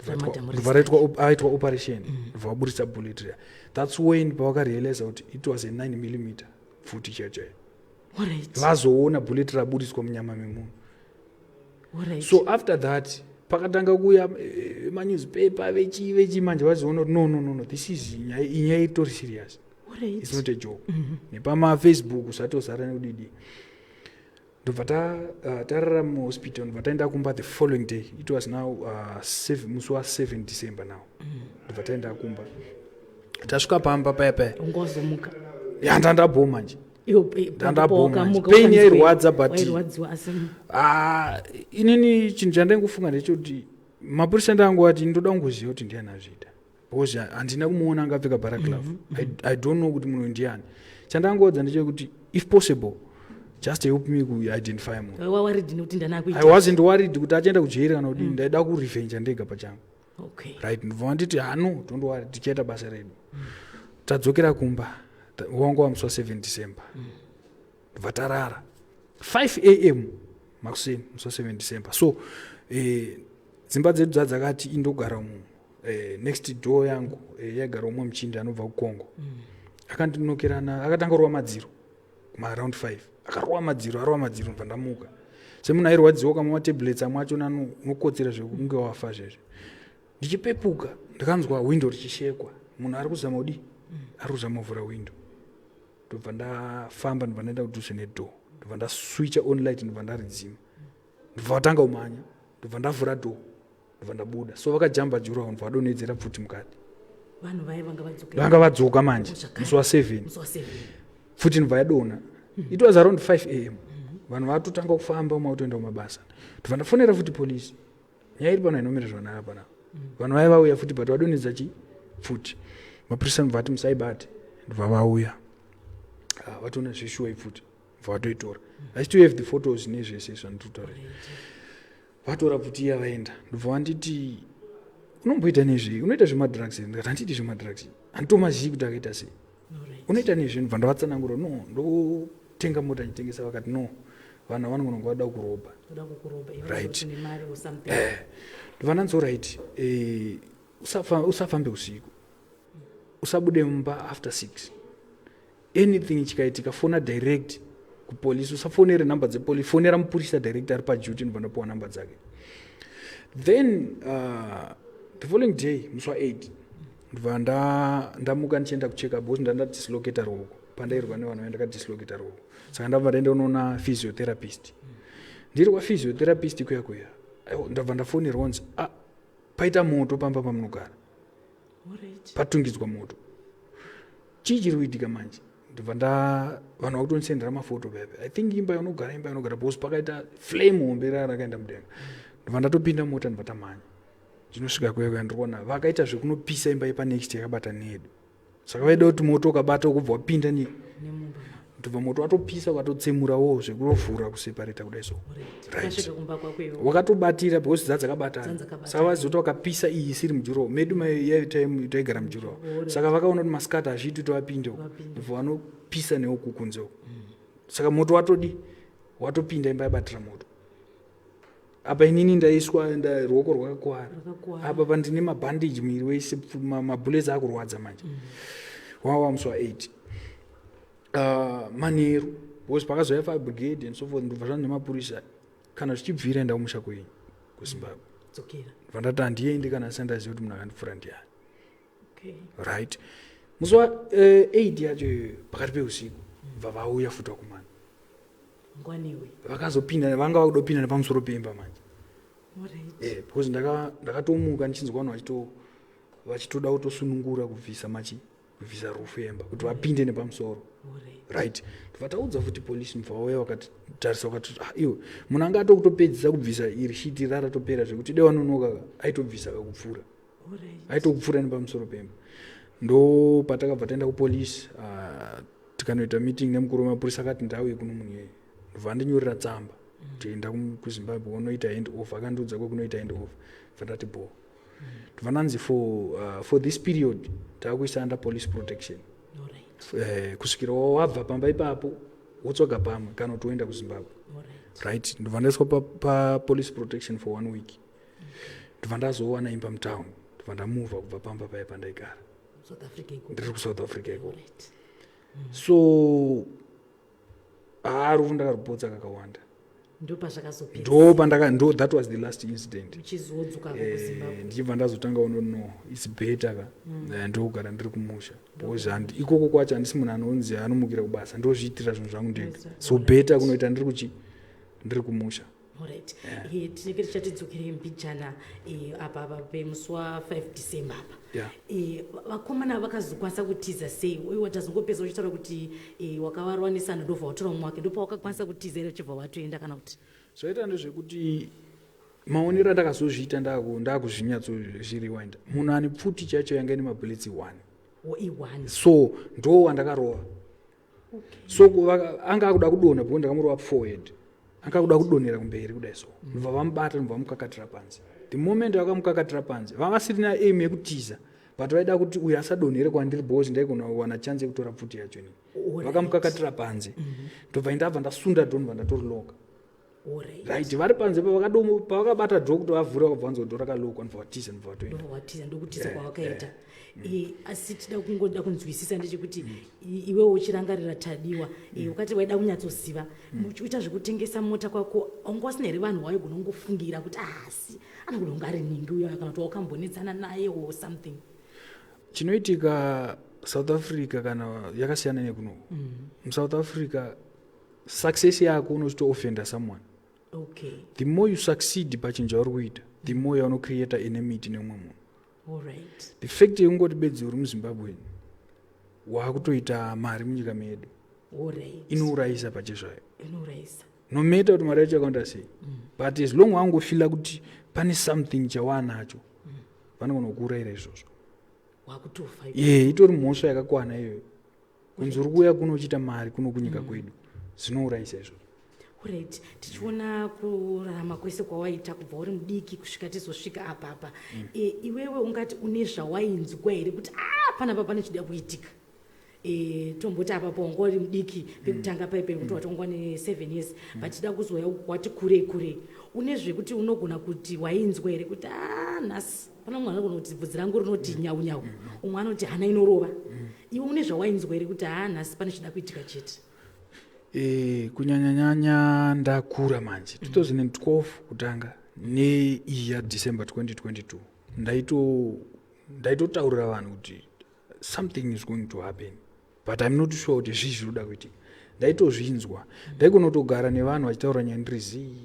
Ramadam riri. Ndobva aitwa operation, ndobva vaburitsa bullet riya. That's when pavakarealiza kuti it was a 9 mm pfuti chaiyo chaiyo. Vazoona bullet raburitswa munyama memunhu. So after that pakatanga kuuya manewspaper, vechi vechi. Manje vazoona kuti no, no, no, no, this is nyaya, inyaya itori serious. It's not a joke. Nepamafacebook zvatozara nekudidi. Ndobva tarara muhospital, ndobva taenda kumba the following day. It was now musi wa7 December now. Ndobva taenda kumba, tasvika pamba paya paya. Ungozomuka? Ya, ndandabho manje. Iwo Ndandabho manje. wakamuka, Pain yairwadza, but wairwadziwa asi Ah, inini chinhu chandaingofunga ndechekuti mapurisa ndangu ati ndoda kungoziva kuti ndiani azviita, because handina kumuona angapfeka balaclava. I don't know kuti munhu ndiani. Chandangoudza ndechekuti if possible, just help me kuidentify munhu. Waworried nekuti ndanakuita? I wasn't worried kuti achaenda kujeri kana kudini. Ndaida kurevenja ndega pachangu. Right, ndobva vanditi, "Hano, don't worry, tichaita basa redu." Tadzokera kumba, wanga wamusi wa7 December. Ndobva tarara, 5 a.m. makuseni, musi wa7 December. So dzimba dzedu dzadzakati indogara mu next door yangu yaigara umwe muchinda anobva kuCongo. Akandinokerana, akatanga kurova madziro kumaaround 5. Akarova madziro, arova madziro, ndobva ndamuka semunhu airwadziwa. Kamwe matablets amwe achona unokotsera zvekunge wafa zvezvo. Ndichipepuka, ndakanzwa window richishekwa, munhu ari kuzama kudi, ari kuzama kuvhura window. Ndobva ndafamba, ndobva ndaenda kudhuze nedoor, ndobva ndaswitcha on light, ndobva ndaridzima, ndobva vatanga kumhanya, ndobva ndavhura door, ndobva ndabuda. So vakajamba durawall, ndobva vadonhedzera pfuti mukati. Vanhu vai vanga vadzokera? Vanga vadzoka manje. Zvakare. Musi wa7. Musi wa7. Pfuti ndobva yadonha. It was around 5 a.m., vanhu vatotanga kufamba, umwe kutoenda kumabasa. Ndobva ndafonera futi polisi, nyaya iri pano inomira zvakanaka panapa, vanhu vaiva vauya futi, but vadonhedza chi pfuti. Mapurisa ndobva ati musaibate. Ndobva vauya. Ah, vatoona zveshuwa ipfuti, bva vatoitora. I still have the photos nezvese zvandiri. Vatora pfuti iya, vaenda. Ndobva vanditi, "Unomboita nezvei? Unoita zvemadrugs here?" Ndikati, "Handidi zvemadrugs, handitomazivi kuti akaita sei." "Unoita nezvei?" Ndobva ndavatsanangura, "No, ndotenga mota ndichitengesa." Vakati, "No, vanhu vanogona kunge vada kuroba." Kuda kukuroba iwe. Une mari or something. Ndobva ndanzi, "Right, usafambe usiku, usabude mumba after 6. Anything chikaitika, fona direct kupolisi, usafonere nhamba dzepolisi, fonera mupurisa direct ari paduty." Ndobva ndapiwa nhamba dzake. Then the following day, musi wa8, ndobva ndamuka ndichienda kucheckup, because ndandadislocata ruoko pandairwa nevanhu vaya. Ndakadislocata ruoko, saka ndabva ndaenda kunoona physiotherapist. Ndiri kwaphysiotherapist kuya kuya, aiwa, ndabva ndafonerwa kunzi, "Ah, paita moto pamba pamunogara." Patungidzwa moto, chii chiri kuitika manje? Ndobva nda vanhu vakutondisendera mafoto pepe, I think imba yaunogara, imba yaunogara, because pakaita flame hombe raya rakaenda mudenga. Ndobva ndatopinda mota, ndobva tamhanya. Ndinosvika kuya kuya, ndikuona vakaita zvekunopisa imba yepanext yakabata nedu. Saka vaida kuti moto ukabata ukubva wapinda ne Nemumba. Ndobva moto watopisa, ukatotsemurawo zvekurovhura, kuseparata kudai so. Right. Ukasvika kumba kwako iwe? Wakatobatira, because dzadzakabatana. Dzadzakabatana. Saka vaziva kuti wakapisa iyi isiri mudurawall medu, taigara mudurawall. Saka vakaona kuti masikati hazviiti kuti vapinde uko. Vapinde. Ndobva vanopisa neuku kunze uku. Saka moto watodi watopinda, imba yabatira moto. Apa inini ndaiswa ruoko rwakakwara. Rwakakuwara. Apa pandine mabhandiji muviri wese, mabullets akurwadza manje. Wava musi wa8 manheru, because pakazouya fire brigade and so forth, ndobva zvanzi nemapurisa, kana zvichibvira, enda kumusha kwenyu kuZimbabwe. Dzokera. Ndobva ndati handiendi kana ndisati ndaziva kuti munhu akandipfura ndiani. Right, musi wa8 yacho iyoyo, pakati peusiku, bva vauya futi vakomana. Ngwaniwe. Vakazopinda, vanga vakudopinda nepamusoro pemba manje. Because ndakatomuka ndichinzwa vanhu vachitoda kutosunungura kubvisa machi kubvisa roof yemba kuti vapinde nepamusoro. Right, ndobva taudza futi polisi, mubva vauya vakatitarisa, vakati, "Ah, iwe, munhu anga atokutopedzisa kubvisa iri shiti raratopera, zvekuti dai wanonoka aitobvisa kakupfuura, aitokupfuura nepamusoro pemba." Ndo patakabva taenda kupolisi, tikanoita meeting nemukuru wemapurisa. Akati ndauye kuno munhu iyeye, ndobva andinyorera tsamba kuti enda kuZimbabwe unoita hand over. Akandiudza kwekunoita hand over. Bva ndati bo, ndobva ndanzi for this period taakuisa under police protection kusvikira wabva pamba ipapo, wotsvaga pamwe kana kuti woenda kuZimbabwe. Right, ndobva ndaiswa papolice protection for one week. Ndobva ndazowana imba mutown, ndobva ndamuvha kubva pamba paya pandaigara. South Africa ikoko. Ndiri kuSouth Africa ikoko. So haa, rufu ndakarupotsa kakawanda. Ndopazvakazopera. Ndo pandaka ndo that was the last incident. Uchizodzoka kuZimbabwe. Ndichibva ndazotanga uno, no, it's better ka. Ndogara ndiri kumusha because ikoko kwacho handisi munhu anonzi anomukira kubasa, ndozviitira zvinhu zvangu ndega. So better kunoita ndiri kuchi ndiri kumusha. Alright. Tinenge tichati mbijana apa pemusi wa5 December apa. Vakomana vakazokwanisa kutiza sei? Uye watazongopedza uchitaura kuti wakavarwanisana, ndobva watora mumwe wake, ndopawakakwanisa kutiza here, uchibva watoenda, kana kuti? Zvaita ndezvekuti maonero andakazozviita, ndakuzvinyatsozviriwinda, munhu ane pfuti chaicho yanga ine mabullets 1. Wo i1. So ndo wandakarova. So anga akuda kudonha because ndakamurova forehead, anga akuda kudonhera kumberi kudai, so ndobva vamubata, ndobva vamukakatira panze. The moment vakamukakatira panze, vanga vasirina aim yekutiza, but vaida kuti uyu asadonhere kwandiri because ndaigona kuwana chance yekutora pfuti yacho inini. Vakamukakatira panze, ndobva ndabva ndasunda door, ndobva ndatoriloka. Right, vari panze pavakabata door kuti vavhure, vakabva vanzi door rakalokwa, ndobva vatiza, ndobva vatoenda. Ndobva watiza, ndokutiza kwavakaita. Asi tida kungoda kunzwisisa ndechekuti iwewe uchirangarira Tadiwa, wakati waida kunyatsoziva, uchiita zvekutengesa mota kwako, wanga wasina here vanhu waigona kungofungira kuti, "Ah, asi anogona kunge ari nhingi uyo," kana kuti wakambonetsana naye or something? Chinoitika, South Africa kana yakasiyana nekunoku. MuSouth Africa, success yako unochitoofenda someone. The more you succeed pachinhu chauri kuita, the more yaunocreata enmity nemumwe munhu. The fact yekungoti bedzi uri muZimbabwe, waakutoita mari munyika medu, inourayisa pachezvayo. Inourayisa. No matter kuti mari yacho yakaenda sei, but as long wangofila kuti pane something chawaanacho, vanogona kukuurayira izvozvo. Wakutofa. Ye, itori mhosva yakakwana iyoyo, kunzi uri kuuya kuno uchiita mari kuno kunyika kwedu, zvinourayisa izvozvo. Right, tichiona kurarama kwese kwawaita kubva uri mudiki kusvika tizosvika apa apa, iwewe ungati une zvawainzwa here kuti a panapa pane chida kuitika? Tomboti apa paunga uri mudiki pekutanga paipai, kuti watongwa ne7 years, but tida kuzoya wati kurei kurei, une zvekuti unogona kuti wainzwa here kuti a nhasi pana mumwe anogona kuti bvudzi rangu rinoti nyau nyau, umwe anoti hana inorova? Iwe une zvawainzwa here kuti ha, nhasi pane chida kuitika chete? Kunyanyanyanya ndakura manje, 2012 kutanga neiyi yaDecember 2022, ndaitotaurira vanhu kuti something is going to happen, but I'm not sure kuti zvii zviri kuda kuitika. Ndaitozvinzwa, ndaigona kutogara nevanhu vachitaura nyaya ndiri zii,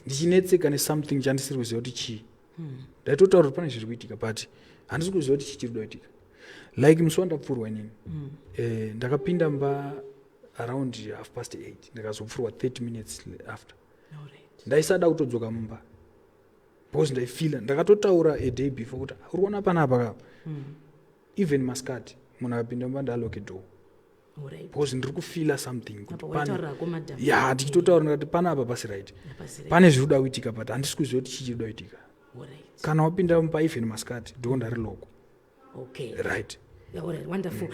ndichinetseka nesomething chandisiri kuziva kuti chii. Ndaitotaura kuti pane zviri kuitika, but handisi kuziva kuti chii chiri kuda kuitika. Like musi wandapfurwa inini, ndakapinda mba around 8:30, ndakazopfurwa 30 minutes after. Ndaisada kutodzoka mumba because ndaifila, ndakatotaura a day before kuti uri kuona panapa kapa, even maskati munhu akapinda mumba ndaloke door because ndiri kufila something kuti Apa waitaurira madam. Ya, ndichitotaura, ndikati panapa pasi right, Hapasi right. pane zviri kuda kuitika, but handisi kuziva kuti chii chiri kuda kuitika. Alright. Kana wapinda mumba even maskati, door ndariloko. Right. Yeah, alright, wonderful.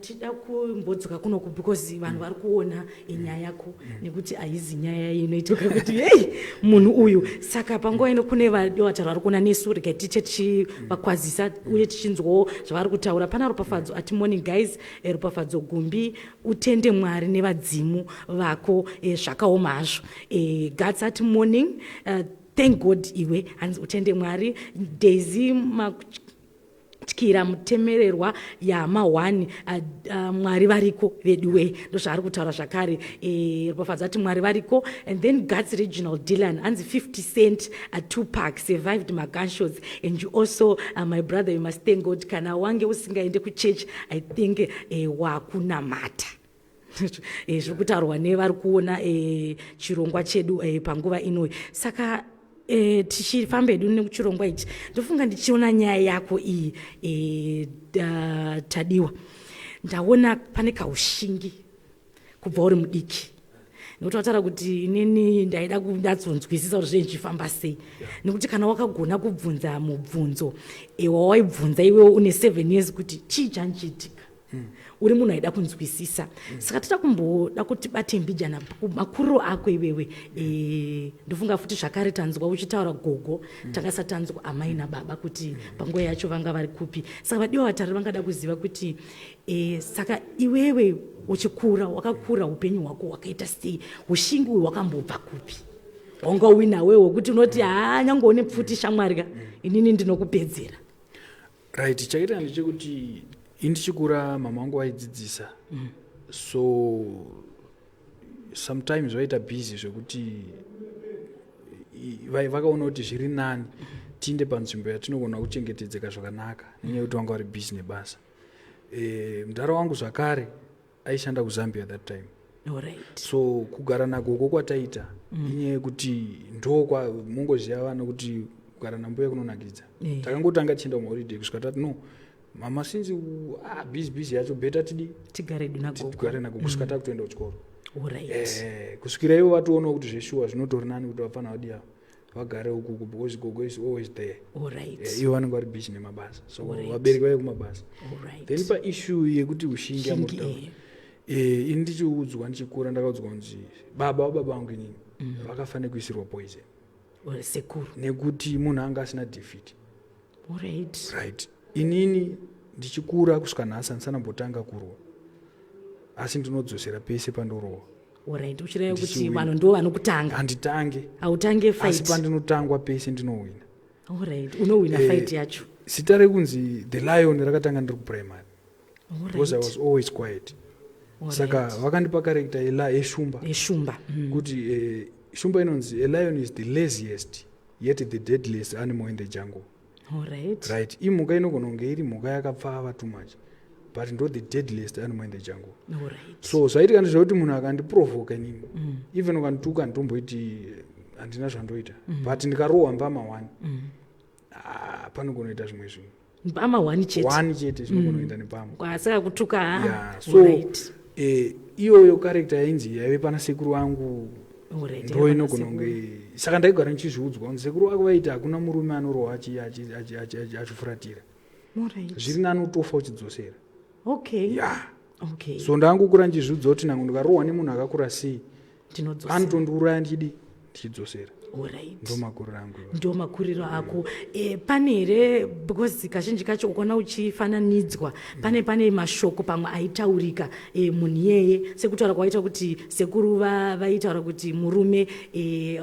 Tida kumbodzoka kunoku because vanhu vari kuona nyaya yako, nekuti haizi nyaya inoitoka kuti hei, munhu uyu. Saka panguva ino kune vadiwa vari kuona nesu, regai tiche tichivakwazisa uye tichinzwawo zvavari kutaura. Pana Ropafadzo ati, "Morning guys." Ropafadzo Gumbi, utende Mwari nevadzimu vako. Zvakaoma hazvo. Gats ati, "Morning, thank God." Iwe hanzi utende Mwari. Daisy Tyira Mutemererwa yama1, Mwari variko veduwe, ndozvaari kutaura zvakare. Ropafadzo ati Mwari variko. And then Guts Regional Dylan hanzi 50 Cent, Tupac survived magunshots and you also, my brother, you must thank God. Kana wange usingaende kuchurch, I think wakunamata. Zviri kutaurwa nevari kuona chirongwa chedu panguva inoyi. Saka tichifamba hedu nechirongwa ichi, ndofunga ndichiona nyaya yako iyi, Tadiwa, ndaona pane kaushingi kubva uri mudiki, nekuti wataura kuti inini ndaida kunyatsonzwisisa kuti zvinhu zvichifamba sei, nekuti kana wakagona kubvunza mubvunzo wawaibvunza iwewo une 7 years kuti chii chanchiitika, uri munhu aida kunzwisisa. Saka toda kumboda kuti bate mbijana makuriro ako iwewe. Ndofunga futi zvakare tanzwa uchitaura gogo, takasati tanzwa amai nababa kuti panguva yacho vanga vari kupi. Saka vadiwa vatariri vangada kuziva kuti saka iwewe uchikura, wakakura upenyu hwako hwakaita sei? Ushingi uyu hwakambobva kupi wanga uinawe hwekuti unoti, "Haa, nyange une pfuti shamwari, inini ndinokupedzera"? Right, chakaita ndechekuti indichikura mama vangu vaidzidzisa, so sometimes vaita busy zvekuti vakaona kuti zviri nani tiinde panzvimbo yatinogona kuchengetedzeka zvakanaka, nenyaya yekuti vanga vari busy nebasa. Mudhara wangu zvakare aishanda kuZambia that time. So kugara nagogo kwataita inyaya yekuti ndo mungoziva vana kuti kugara nambuya kunonakidza. Takangotanga tichienda kumaholiday kusvika tati, "No mama, since busy busy yacho, better tidi tigare hedu nagogo." Tigare nagogo kusvika takutoenda kuchikoro. Kusvikira ivo vatoonawo kuti zveshuwa zvinotori nani kuti vapfana vadi ava vagare ukuku, because gogo is always there. Ivo vanenge vari busy nemabasa, so vabereki vaive kumabasa. Then paissue yekuti ushingi Shingi, yamuritaura, ini ndichiudzwa ndichikura, ndakaudzwa kunzi baba vababa vangu inini vakafa nekuisirwa poison. Sekuru. Nekuti munhu anga asina defeat. Right, inini ndichikura kusvika nhasi handisana kurwa, asi ndinodzosera pese pandorohwa. Alright, uchireva kuti Ndichiwina. vanhu ndo vanokutanga? Handitange. Hautange Asi fight? pandinotangwa pese ndinowina. Alright, unowina fight yacho. Zita rekunzi the lion rakatanga ndiri kuprimary because I was always quiet. Saka vakandipa character yeshumba. Yeshumba. Kuti shumba inonzi, a lion is the laziest yet the deadliest animal in the jungle. Right, imhuka inogona kunge iri mhuka yakapfava too much, but ndo the deadliest animal in the jungle. So zvaitika ndezvekuti munhu akandiprovoka inini, even ukandituka, handitomboiti, handina zvandoita, but ndikarohwa mbama one, ah, panogonoita zvimwe zvinhu. Mbama one chete? One chete, zvinogonoenda nepamwe. Saka kutuka ha. Yeah, so iyoyo character yainzi yaive pana sekuru vangu ndo inogona kunge. Saka ndaigara ndichizviudzwa kunzi sekuru vako vaiti hakuna murume anorohwa achifuratira, zviri nani utofa uchidzosera. Ya. So ndangokura ndichizviudza kuti nangu ndikarohwa nemunhu akakura sei, Ndinodzosera. Anotondiuraya ndichidi ndichidzosera. Ndo makuriro angu iwayo. Ndo makuriro ako. Pane here, because kazhinji kacho ukaona uchifananidzwa, pane mashoko pamwe aitaurika munhu iyeye, sekutaura kwaita kuti sekuru vaitaura kuti murume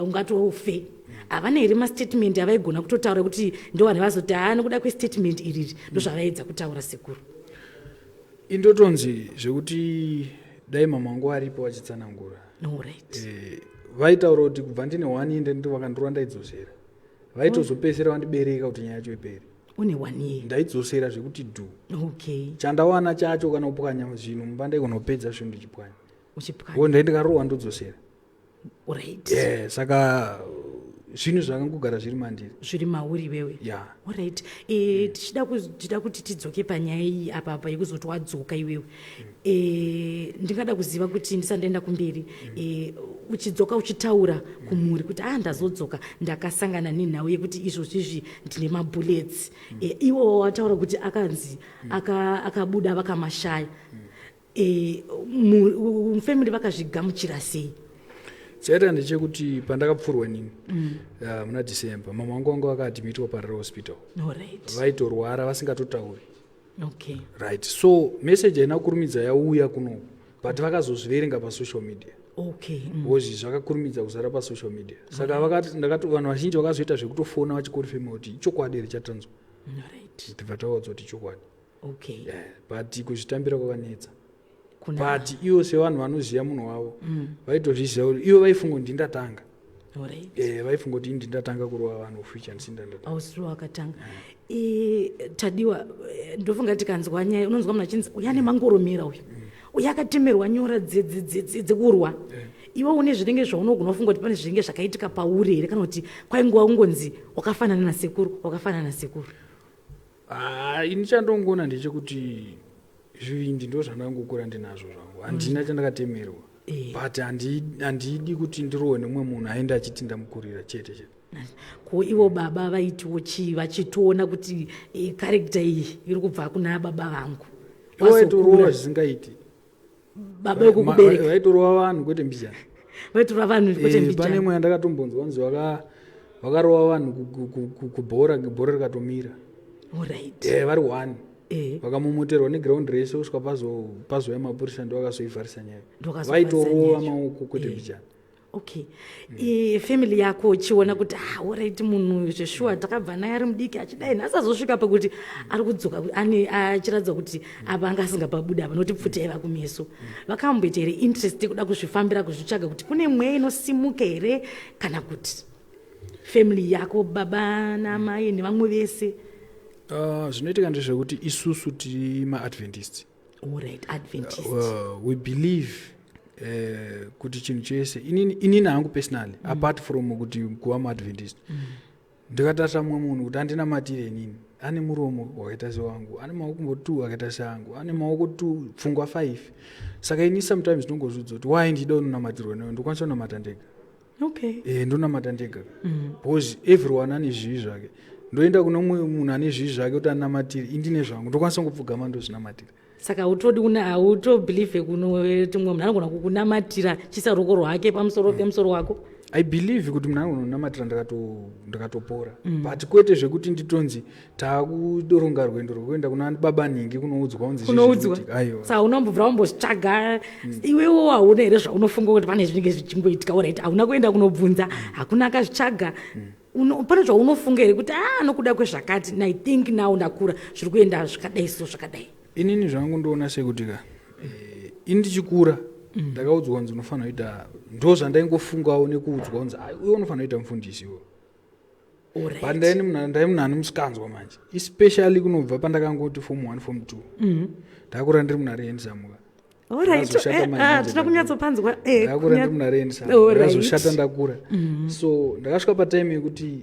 ungatofe, havana here mastatement avaigona kutotaura kuti ndo vanhu vazoti, "Haa, nokuda kwestatement iriri"? Ndo zvavaedza kutaura sekuru? Indotonzi zvekuti dai mama vangu varipo vachitsanangura. Vaitaura kuti kubva ndine one year ndi vakandorova ndaidzosera, vaitozopedzisira vandibereka kuti nyaya yacho ipere. Une one year? Ndaidzosera zvekuti dhu. Chandawana chacho, kana kupwanya zvinhu mumba, ndaigonopedza zvinhu ndichipwanya. Uchipwanya. O, ndai ndikarohwa ndodzosera. Yeah, saka zvinhu zvakangogara zviri mandiri. Zviri mauri iwewe. Ya. Alright, tichida kuti tidzoke panyaya iyi apa yekuzoti wadzoka iwewe. Ndingada kuziva kuti ndisati ndaenda kumberi, Uchidzoka uchitaura kumhuri kuti a ndazodzoka, ndakasangana nenhau yekuti izvozvizvi ndine mabullets. Iwo wataura kuti akanzi akabuda vakamashaya. Family vakazvigamuchira sei? Chaita ndechekuti pandakapfurwa inini muna December, mama vangu vanga vakaadmitwa paRare Hospital. Vaitorwara vasingatotauri. Right, so message haina kukurumidza yauya kunoku, but vakazozviverenga pasocial media because zvakakurumidza kuzara pasocial media. Saka vakati ndakati vanhu vazhinji vakazoita zvekutofona vachiconfirma kuti ichokwadi here chatanzwa. Tibva taudzwa kuti ichokwadi. Yeah, but kuzvitambira kwakanetsa. But ivo sevanhu vanoziva munhu wavo vaitozviziva kuti ivo vaifunga kuti ndindatanga. Vaifunga kuti ndindatanga kurova vanhu, of which handisi ndandatanga. Ausiro wakatanga. Tadiwa, ndofunga tikanzwa nyaya, unonzwa munhu achinzi uyu ane mangoromera, uyu uyu akatemerwa nyora dzekurwa. Iwe une zvinenge zvaunogona kufunga kuti pane zvinenge zvakaitika pauri here, kana kuti kwaingova kungonzi wakafanana nasekuru, wakafanana nasekuru? Ah, ini chandongoona ndechekuti zvivindi ndo zvandangokura ndinazvo zvangu, handina chandakatemerwa. But handidi kuti ndirohwe nemumwe munhu aende achiti ndamukurira chete chete. Ko ivo baba vaitiwo chii vachitoona kuti character iyi iri kubva kuna baba vangu? Ivo vaitorova zvisingaiti. Baba vekukubereka? Vaitorova vanhu kwete mbijana. Vaitorova vanhu kwete Pane mbijana. Imwe yandakatombonzwa kunzi vakarova vanhu kubhora, bhora rikatomira. Vari one. Vakamomoterwa neground rese kusvika pazouya mapurisa, ndo vakazoivharisa nyaya. Ndovakazoivharisa Vaitorova nyaya. maoko kwete mbijana. Okay, family yako uchiona kuti ah, alright, munhu zveshuwa takabva naye ari mudiki achidai, nhasi azosvika pekuti ari kudzoka ane achiratidza kuti apa anga asingapabuda apa nokuti pfuti yaiva kumeso, vakamboita here interest yekuda kuzvifambira, kuzvitsvaga kuti kune mweya inosimuka here, kana kuti family yako, baba namai nevamwe vese? Zvinoitika ndezvekuti isusu tiri maAdventist. Alright, Adventist. We believe kuti chinhu chese, inini hangu personally, apart from kuti kuva muAdventist, ndikatarisa mumwe munhu kuti andinamatire inini, ane muromo wakaita sewangu, ane maoko 2 akaita seangu, ane maoko 2, pfungwa 5. Saka ini sometimes ndongozvidza kuti why ndida kunonamatirwa newe, ndokwanisa kunamata ndega. Ndonamata ndega because everyone ane zvivi zvake. Ndoenda kuno mumwe munhu ane zvivi zvake kuti anamatire, indine zvangu, ndokwanisa kungopfugama ndozvinamatira. Saka hautodi, hautobelieve kuti mumwe munhu anogona kukunamatira chisa ruoko rwake pamusoro pemusoro wako? I believe kuti munhu anogona kunamatira ndakatopora, but kwete zvekuti nditonzi taakudoronga rwendo rwekuenda kuna baba nhingi kunoudzwa kunzi zvizvi Kunoudzwa. zviri kuitika. Aiwa. Saka unombobvira wambozvitsvaga iwewo? Hauna here zvaunofunga kuti pane zvinenge zvichingoitika? Alright, hauna kuenda kunobvunza, hakuna akazvitsvaga. Pane zvaunofunga here kuti a nokuda kwezvakati, I think now ndakura, zviri kuenda zvakadai, so zvakadai? Inini zvangu ndoona sekuti ka ini ndichikura ndakaudzwa kunzi unofanira kuita, ndo zvandaingofungawo nekuudzwa kunzi, "Ai, iwe unofanira kuita mufundisi iwe." But ndai munhu ane musikanzwa manje, especially kunobva pandakangoti form 1, form 2, ndakura ndiri munhu ari handsome ka. Ndakazoshata manje manje. Tina kunyatsopanzwa. Ndakura ndiri munhu ari handsome. Ndakazoshata ndakura. So ndakasvika patime yekuti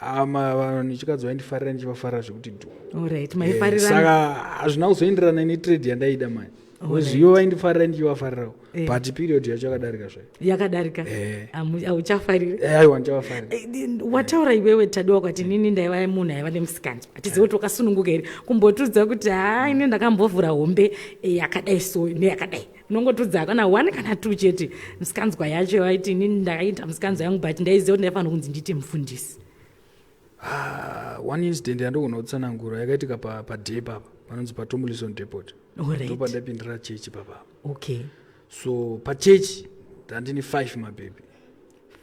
vanhu vechikadzi vaindifarira, ndichivafarira zvekuti dhu. Alright, maifarirana. Saka hazvina kuzoenderana netrade yandaida manje because ivo vaindifarira, ndichivafarirawo, but period yacho yakadarika zvayo. Yakadarika. Hauchafariri? Aiwa, ndichavafarira. Wataura iwewe, Tadiwa, kwati nini ndaiva munhu aiva nemusikanzwa. Hatizivi kuti wakasununguka here kumbotudza kuti ha, ini ndakambovhura hombe yakadai so neyakadai. Unongotudza kana one kana two chete, musikanzwa yacho waiti inini ndakaita musikanzwa yangu, but ndaiziva kuti ndaifanira kunzi ndiite mufundisi. Ah, one incident yandogona kutsanangura yakaitika padep apa panonzi paTomlison Depot. Ndopandaipindira chechi papapa. So pachechi ndandine five mabhebhi.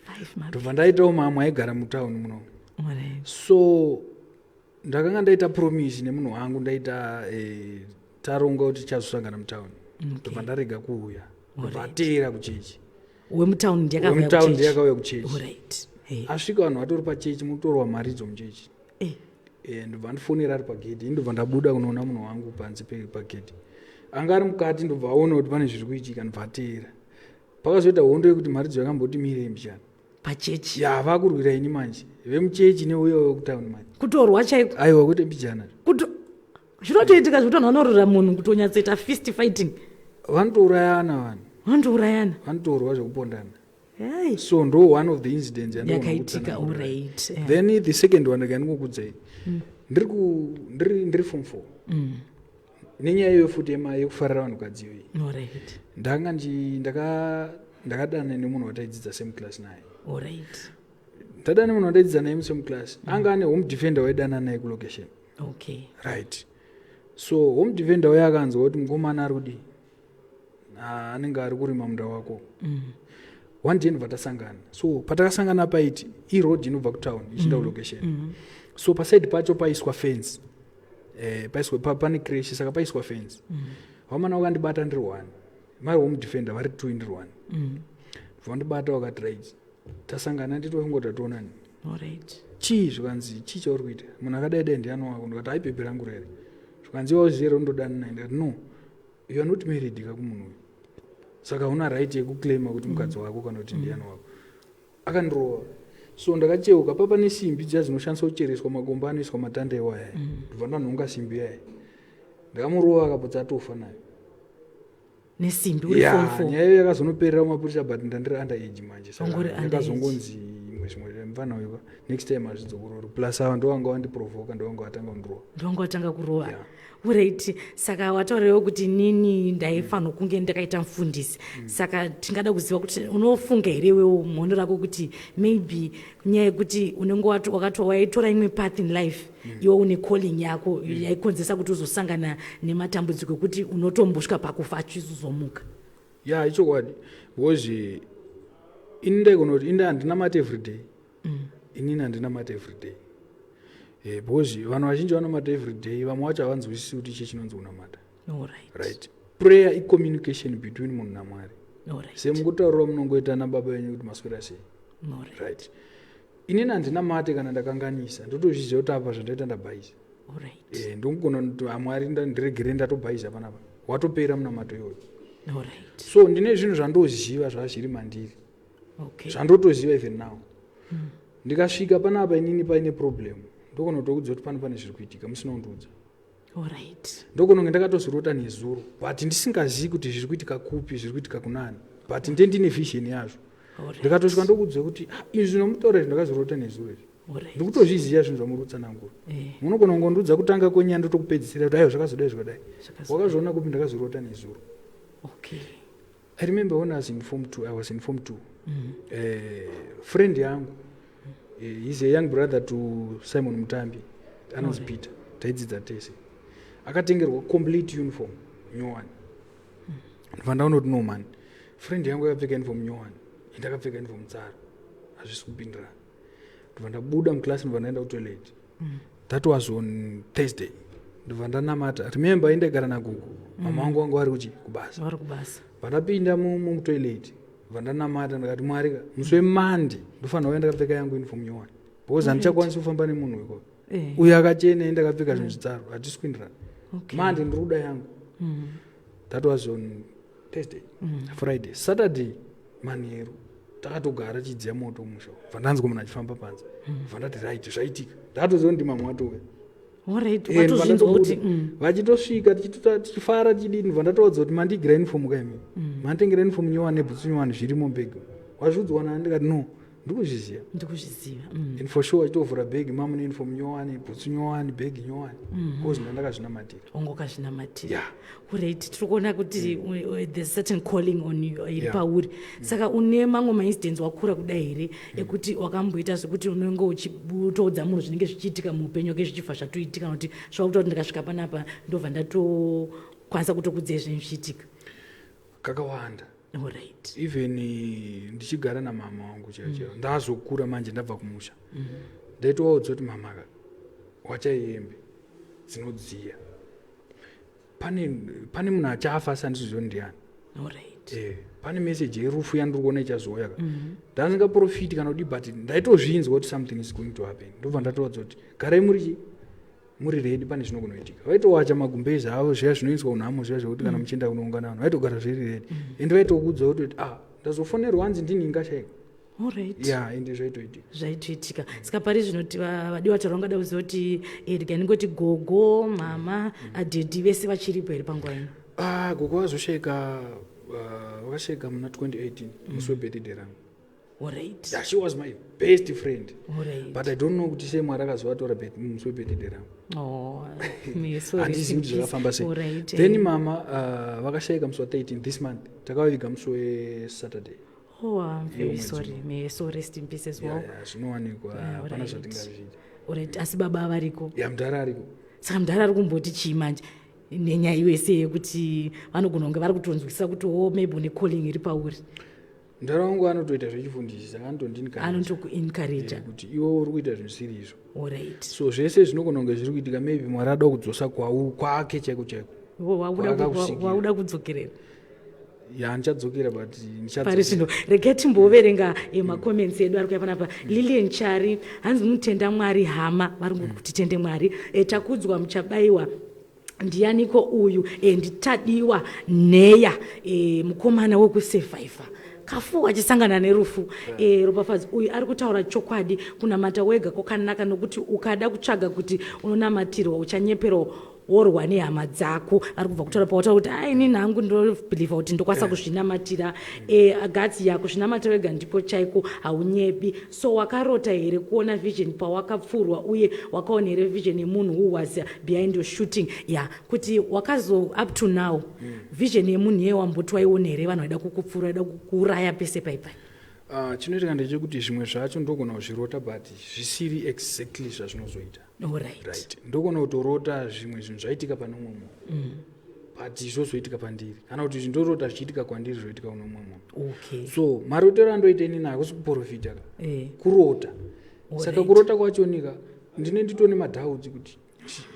Five mabhebhi. Ndobva ndaitawo mamwe aigara mutauni muno. So ndakanga ndaita promise nemunhu wangu, ndaita taronga kuti tichazosangana mutauni. Ndobva ndarega kuuya, ndobva ateera kuchechi. Wemutauni ndiyakauya? Wemutauni ndiyakauya kuchechi. Alright. Hey. Asvika, vanhu vatori pachechi, mutorwa mharidzo muchechi. Ndobva ndifonera ari pagedhi. Ndobva ndabuda kunoona munhu wangu panze pagedhi, anga ari mukati. Ndobva aona kuti pane zviri kuitika, ndobva ateera. Pakazoita hondo yekuti mharidzo yakamboti mirei mbichana. Pachechi? Ya, vakurwira ini manje, vemuchechi neuya wekutauni manje. Kutorwa chaiko? Aiwa, kwete mbijana. Kuto zvinotoitika zvekuti vanhu vanorora munhu, kutonyatsoita fist fighting? Vanotourayana vanhu. Vandourayana. Vanotorwa zvekupondana. Hey. So ndo one of the incidents yandogona yakaitika kutsanangura. Alright, yeah. Then the second one, rega ndingokudzai. Ndiri form 4 nenyaya iyoyo futi yekufarira vanhukadzi iyoyi. Ndanga ndakadana nemunhu wataidzidza same class naye. Ndadana nemunhu wataidzidza naye musame class. Anga ane home defender waidana naye kulocation. Right, so home defender uye akanzwa kuti mukomana ari kudii. Ah, anenge ari kurima munda wako. One day ndobva tasangana. So patakasangana paiti iroad inobva kutown ichienda kulocation. So paside pacho paiswa fence, paiswa pane creche, saka paiswa fence. Vamana vakandibata ndiri one, mari home defender vari two, ndiri one. Vandibata vakati, "Right, tasangana, nditofungoti tationani." "Chii?" Zvikanzi, "Chii chauri kuita? Munhu akadai dai ndiani wako?" Ndikati, "Hai, bhebhi rangu rere." Zvikanzi, "Iwa uzere undodana naye?" Ndikati, "No, you are not married ka kumunhu uyu, saka una right yekuclaima kuti mukadzi wako kana kuti ndiani wako." Akandirova. So ndakacheuka, papa nesimbi dziya dzinoshandiswa kuchereswa makomba anoiswa matanda iwaya. Ndobva ndanhonga simbi yaya, ndakamurova, akapotsa atofa nayo. Nesimbi uri form Ya. four? Nyaya iyo yakazonoperera mumapurisa, but ndandiri under age manje, saka Wanga uri underage. yakazongonzi imwe zvimwe, mufana uyu next time hazvidzokorori. Plus ava ndovanga vandiprovoka, ndovanga vatanga kundirova. Ndovanga watanga kurova. Yeah. Alright, saka watauriwo kuti nini ndaifanira kunge ndakaita mufundisi. Saka tingada kuziva kuti unofunga here iwewo muhondo rako kuti maybe nyaya yekuti unenge wakati waitora imwe path in life, iwe une calling yako yaikonzesa kuti uzosangana nematambudziko ekuti unotombosvika pakufa achizozomuka? Ya, ichokwadi, because ini ndaigona kuti inde handinamati everyday. Inini handinamati everyday, because vanhu vazhinji vanamata everyday, vamwe vacho havanzwisisi kuti ichi chinonzi kunamata. Right, prayer icommunication between munhu naMwari. Semukutaurira munongoita nababa venyu kuti maswera sei. Right, inini handinamate kana ndakanganisa, ndotozviziva kuti apa zvandaita ndabhaisa. Ndongogona kuti, "Amwari, ndiregere, ndatobhaisa panapa." Watopera munamato iyoyo. So ndine zvinhu zvandoziva zvazviri mandiri, zvandotoziva even now. Ndikasvika panapa inini paine problem, ndogona kutokudza kuti pano pane zviri kuitika musina kundiudza. Ndogona kunge ndakatozorota nezuro, but ndisingazivi kuti zviri kuitika kupi, zviri kuitika kunani, but nde ndine vision yazvo. Ndikatosvika ndokudza kuti, "Ah, izvi zvinomutaura izvi ndakazorota nezuro izvi." Ndikutozviziva zvinhu zvamuri kutsanangura. Munogona kungondiudza kutanga kwenyaya, ndotokupedzisira kuti aiwa, zvakazodai, zvakadai. "Wakazviona kupi?" "Ndakazorota nezuro." I remember when I was in form two, I was in form two. Friend yangu, he's a young brother to Simon Mutambi, anonzi Peter, taidzidza tese. Akatengerwa complete uniform nyowani. Ndobva ndaona kuti no man, friend yangu yakapfeka uniform nyowani, indakapfeka uniform tsara, hazvisi kupindirana. Ndobva ndabuda muclass, ndobva ndaenda kutoilet. That was on Thursday. Ndobva ndanamata. Remember, indaigara nagogo, mama vangu vanga vari kuchi kubasa. Vari kubasa. Vandapinda mutoilet, vandanamata, ndikati, "Mwari ka, musi weMonday ndofanira kuva ndakapfeka yangu uniform nyowani, because handichakwanisi kufamba nemunhu weko uyo akachena, indakapfeka zvinhu zvitsaro, hatisi kuindirana. Monday ndiri kuda yangu." That was on Thursday. Friday, Saturday manheru takatogara chidziya moto musha, bva ndanzwa munhu achifamba panze. Bva ndati, "Right, zvaitika." Ndakatoziva kuti ndimamwe atouya. Watozvinzwa kuti Vachitosvika, tichifara, tichidini, bva ndatowadza kuti, "Mandigira uniform kaimi, manditengera uniform nyowani nebhutsu nyowani, zvirimo bhegi. Wazviudzwa nani?" Ndikati, "No, ndikuzviziva." Ndikuzviziva. And for sure achitovhura bhegi, mamune uniform nyowani, bhutsu nyowani, bhegi nyowani, because ndandakazvinamatira. Wanga wakazvinamatira. Yeah. Alright, tiri kuona kuti there's certain calling on you iri pauri. Saka une mamwe maincidents wakura kudai here ekuti wakamboita zvekuti unenge uchitoudza munhu zvinenge zvichiitika muupenyu wake, zvichibva zvatoitika, nokuti zvakuita kuti ndikasvika panapa ndobva ndatokwanisa kutokudzai zvinenge zvichiitika? Kakawanda. Even ndichigara namama wangu chaivo chaivo, ndazokura manje, ndabva kumusha, ndaitovaudza kuti, "Mama ka, wachai hembe dzinodziya, pane munhu achafa, asi handizivi ndiani." Pane meseji yerufu yandiri kuona ichazouya ka. Ndandisingaprofiti kana kudi, but ndaitozvinzwa kuti something is going to happen. Ndobva ndatovaudza kuti, "Garai muri chi muri ready, pane zvinogona kuitika." Vaitowacha magumbezi avo, zviya zvinoiswa unhamo zviya zvekuti kana muchienda kunoungana vanhu, vaitogara zviri ready. Ende vaitokuudza kuti, "Ah, ndazofonerwa hanzi ndini ingashaika." Ya, ende zvaitoitika. Zvaitoitika. Saka pari zvino vadiwa taura, ungada kuziva kuti rega ndingoti gogo, mama, adhedhi vese vachiripo here panguva ino? Ah, gogo vazoshaika. Vakashayika muna 2018, musi webirthday rangu. Yeah, she was my best friend. But I don't know kuti sei Mwari akazovatora musi webirthday rangu. Oh, may so rest Handizivi in kuti zvakafamba peace. sei. Then mama vakashayika musi wa13 this month. Takavaviga musi weSaturday. Oh, I'm very Iwo mwedzi sorry. uno. May so rest in peace as well. Yeah, zvinowanikwa. Hapana zvatingazviita. Alright, asi baba variko? Ya, mudhara ariko. Saka mudhara ari kumboti chii manje nenyaya yese yekuti vanogona kunge vari kutonzwisisa kuti o maybe une calling iri pauri? Mudhara wangu anotoita zvechifundisi, saka anotondinikaje Anotokuencouraja. Kuti iwe uri kuita zvisiri izvo. So zvese zvinogona kunge zviri kuitika, maybe Mwari ada kudzosa kwake chaiko chaiko. Kwaakakusikira. Wauda kudzokerera? Ya, ndichadzokera, but Pari ndichadzokera. zvino regai timboverenga macomments edu ari kuya panapa. Lilian Chari hanzi, "Mutenda Mwari hama." Vari kuti tende Mwari. Takudzwa Muchabayiwa, ndianiko uyu? Nditadiwa Nheya, mukomana wekusurvivha kafu achisangana nerufu. Ropafadzo uyu ari kutaura chokwadi. Kunamata wega kwakanaka, nokuti ukada kutsvaga kuti unonamatirwa, uchanyeperwa, worwa nehama dzako. Ari kubva kutaura pawataura kuti ai, inini hangu ndobhilivha kuti ndokwanisa kuzvinamatira. Gatsi yako zvinamatira wega ndipo chaiko, haunyebi. So wakarota here kuona vision pawakapfurwa? Uye wakaona here vision yemunhu who was behind your shooting? Ya, kuti wakazo up to now vision yemunhu iye wamboti waiona here vanhu vaida kukupfura, vaida kukuuraya pese paipai? Chinoitika ndechekuti zvimwe zvacho ndogona kuzvirota, but zvisiri exactly zvazvinozoita. Right, ndogona kutorota zvimwe zvinhu zvaitika pane umwe munhu, but zvozoitika pandiri, kana kuti ndorota zvichiitika kwandiri, zvoitika kune umwe munhu. So marotero andoita inini hakusi kuprofita ka. Kurota saka kurota kwachonika ndine nditone madoubts kuti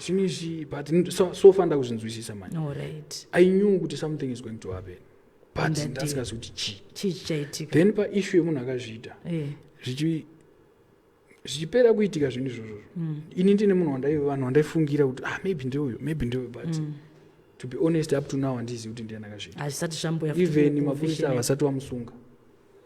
zvinhu izvi, but so far ndakuzvinzwisisa manje. I knew kuti something is going to happen, but On that day. Ndasingazi kuti chii. Chii chichaitika? Then paissue yemunhu akazviita, zvichipera kuitika zvinhu izvozvo, ini ndine munhu vanhu vandaifungira kuti, ah, maybe ndeuyu, maybe ndeuyu, but to be honest, up to now handizivi kuti ndiani akazviita. Hazvisati zvamboya. Even mapurisa havasati vamusunga.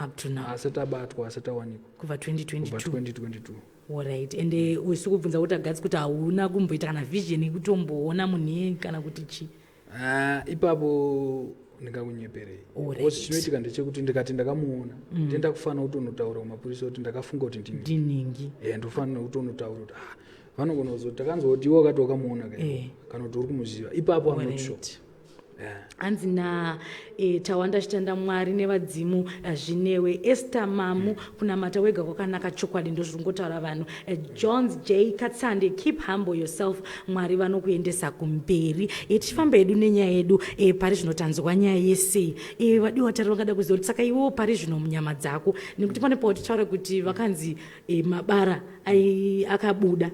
Up to now? Asati abatwa, asati awanikwa. Kubva Kubva 2022? 2022. Alright, ende usi kubvunza kuti agatsi kuti hauna kumboita kana vision yekutomboona munhu iyeye kana kuti chii? Ah, ipapo ndingakunyeperei. Because chinoitika ndechekuti ndikati ndakamuona, ndenda kufanira kutonotaura kumapurisa kuti ndakafunga kuti ndini. Ndiningi. Ndofanira kutonotaura kuti, ah, vanogona kuzoti takanzwa kuti iwe wakati wakamuona ka, kana kuti uri kumuziva. Ipapo I'm not sure. Yeah. Hanzi na Tawanda Chitanda, "Mwari nevadzimu zvinewe." Esther Mamu, "Kunamata wega kwakanaka chokwadi." Ndozviri kungotaura vanhu. Jones J Katsande, "Keep humble yourself, Mwari vanokuendesa kumberi." Tichifamba hedu nenyaya yedu, pari zvino tanzwa nyaya yesei. Vadiwa tari vangada kuziva kuti saka iwewo pari zvino munyama dzako, nekuti pane pautitaura kuti vakanzi mabara akabuda,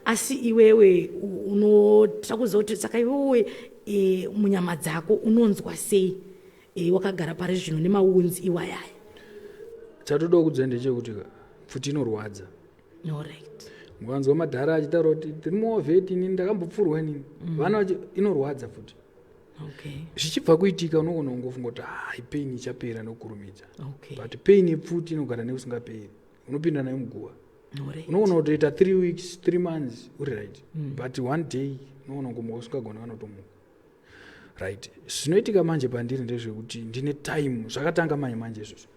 asi iwewe unoda kuziva kuti saka iwewe munyama dzako unonzwa sei, wakagara pari zvino nemaunzi iwayaya? Chatoda kudza ndechekuti ka, pfuti inorwadza. Mukanzwa madhara achitaura kuti tiri muwar vet, inini ndakambopfurwa inini, vana inorwadza futi. Zvichibva kuitika unogona kungofunga kuti, hai, pain ichapera nokurumidza. But pain yepfuti inogara nekusingaperi, unopinda nayo muguva. Unogona kutoita 3 weeks, 3 months uri right, but one day unogona kungomuka usingagoni kana kutomuka right. Zvinoitika manje pandiri ndezvekuti ndine time, zvakatanga manje manje izvozvo,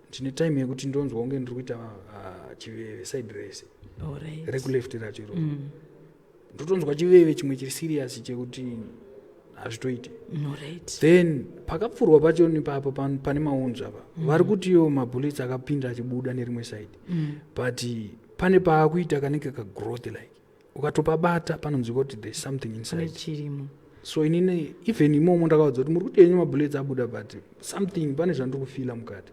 ndine time yekuti ndonzwa kunge ndiri kuita chiveve side rese rekuleft racho iroro. Ndotonzwa chiveve chimwe chiri serious chekuti hazvitoiti. Then pakapfurwa pacho ipapo pane maunzu apa, vari kuti iwo mabullets akapinda achibuda nerimwe side, but pane paakuita kanenge kagrowth, like ukatopabata panonzwika kuti there is something Pane inside. chirimo. So inini even imomo ndakaudza kuti muri kuti yenyu mabullets abuda, but something, pane zvandiri kufeela mukati,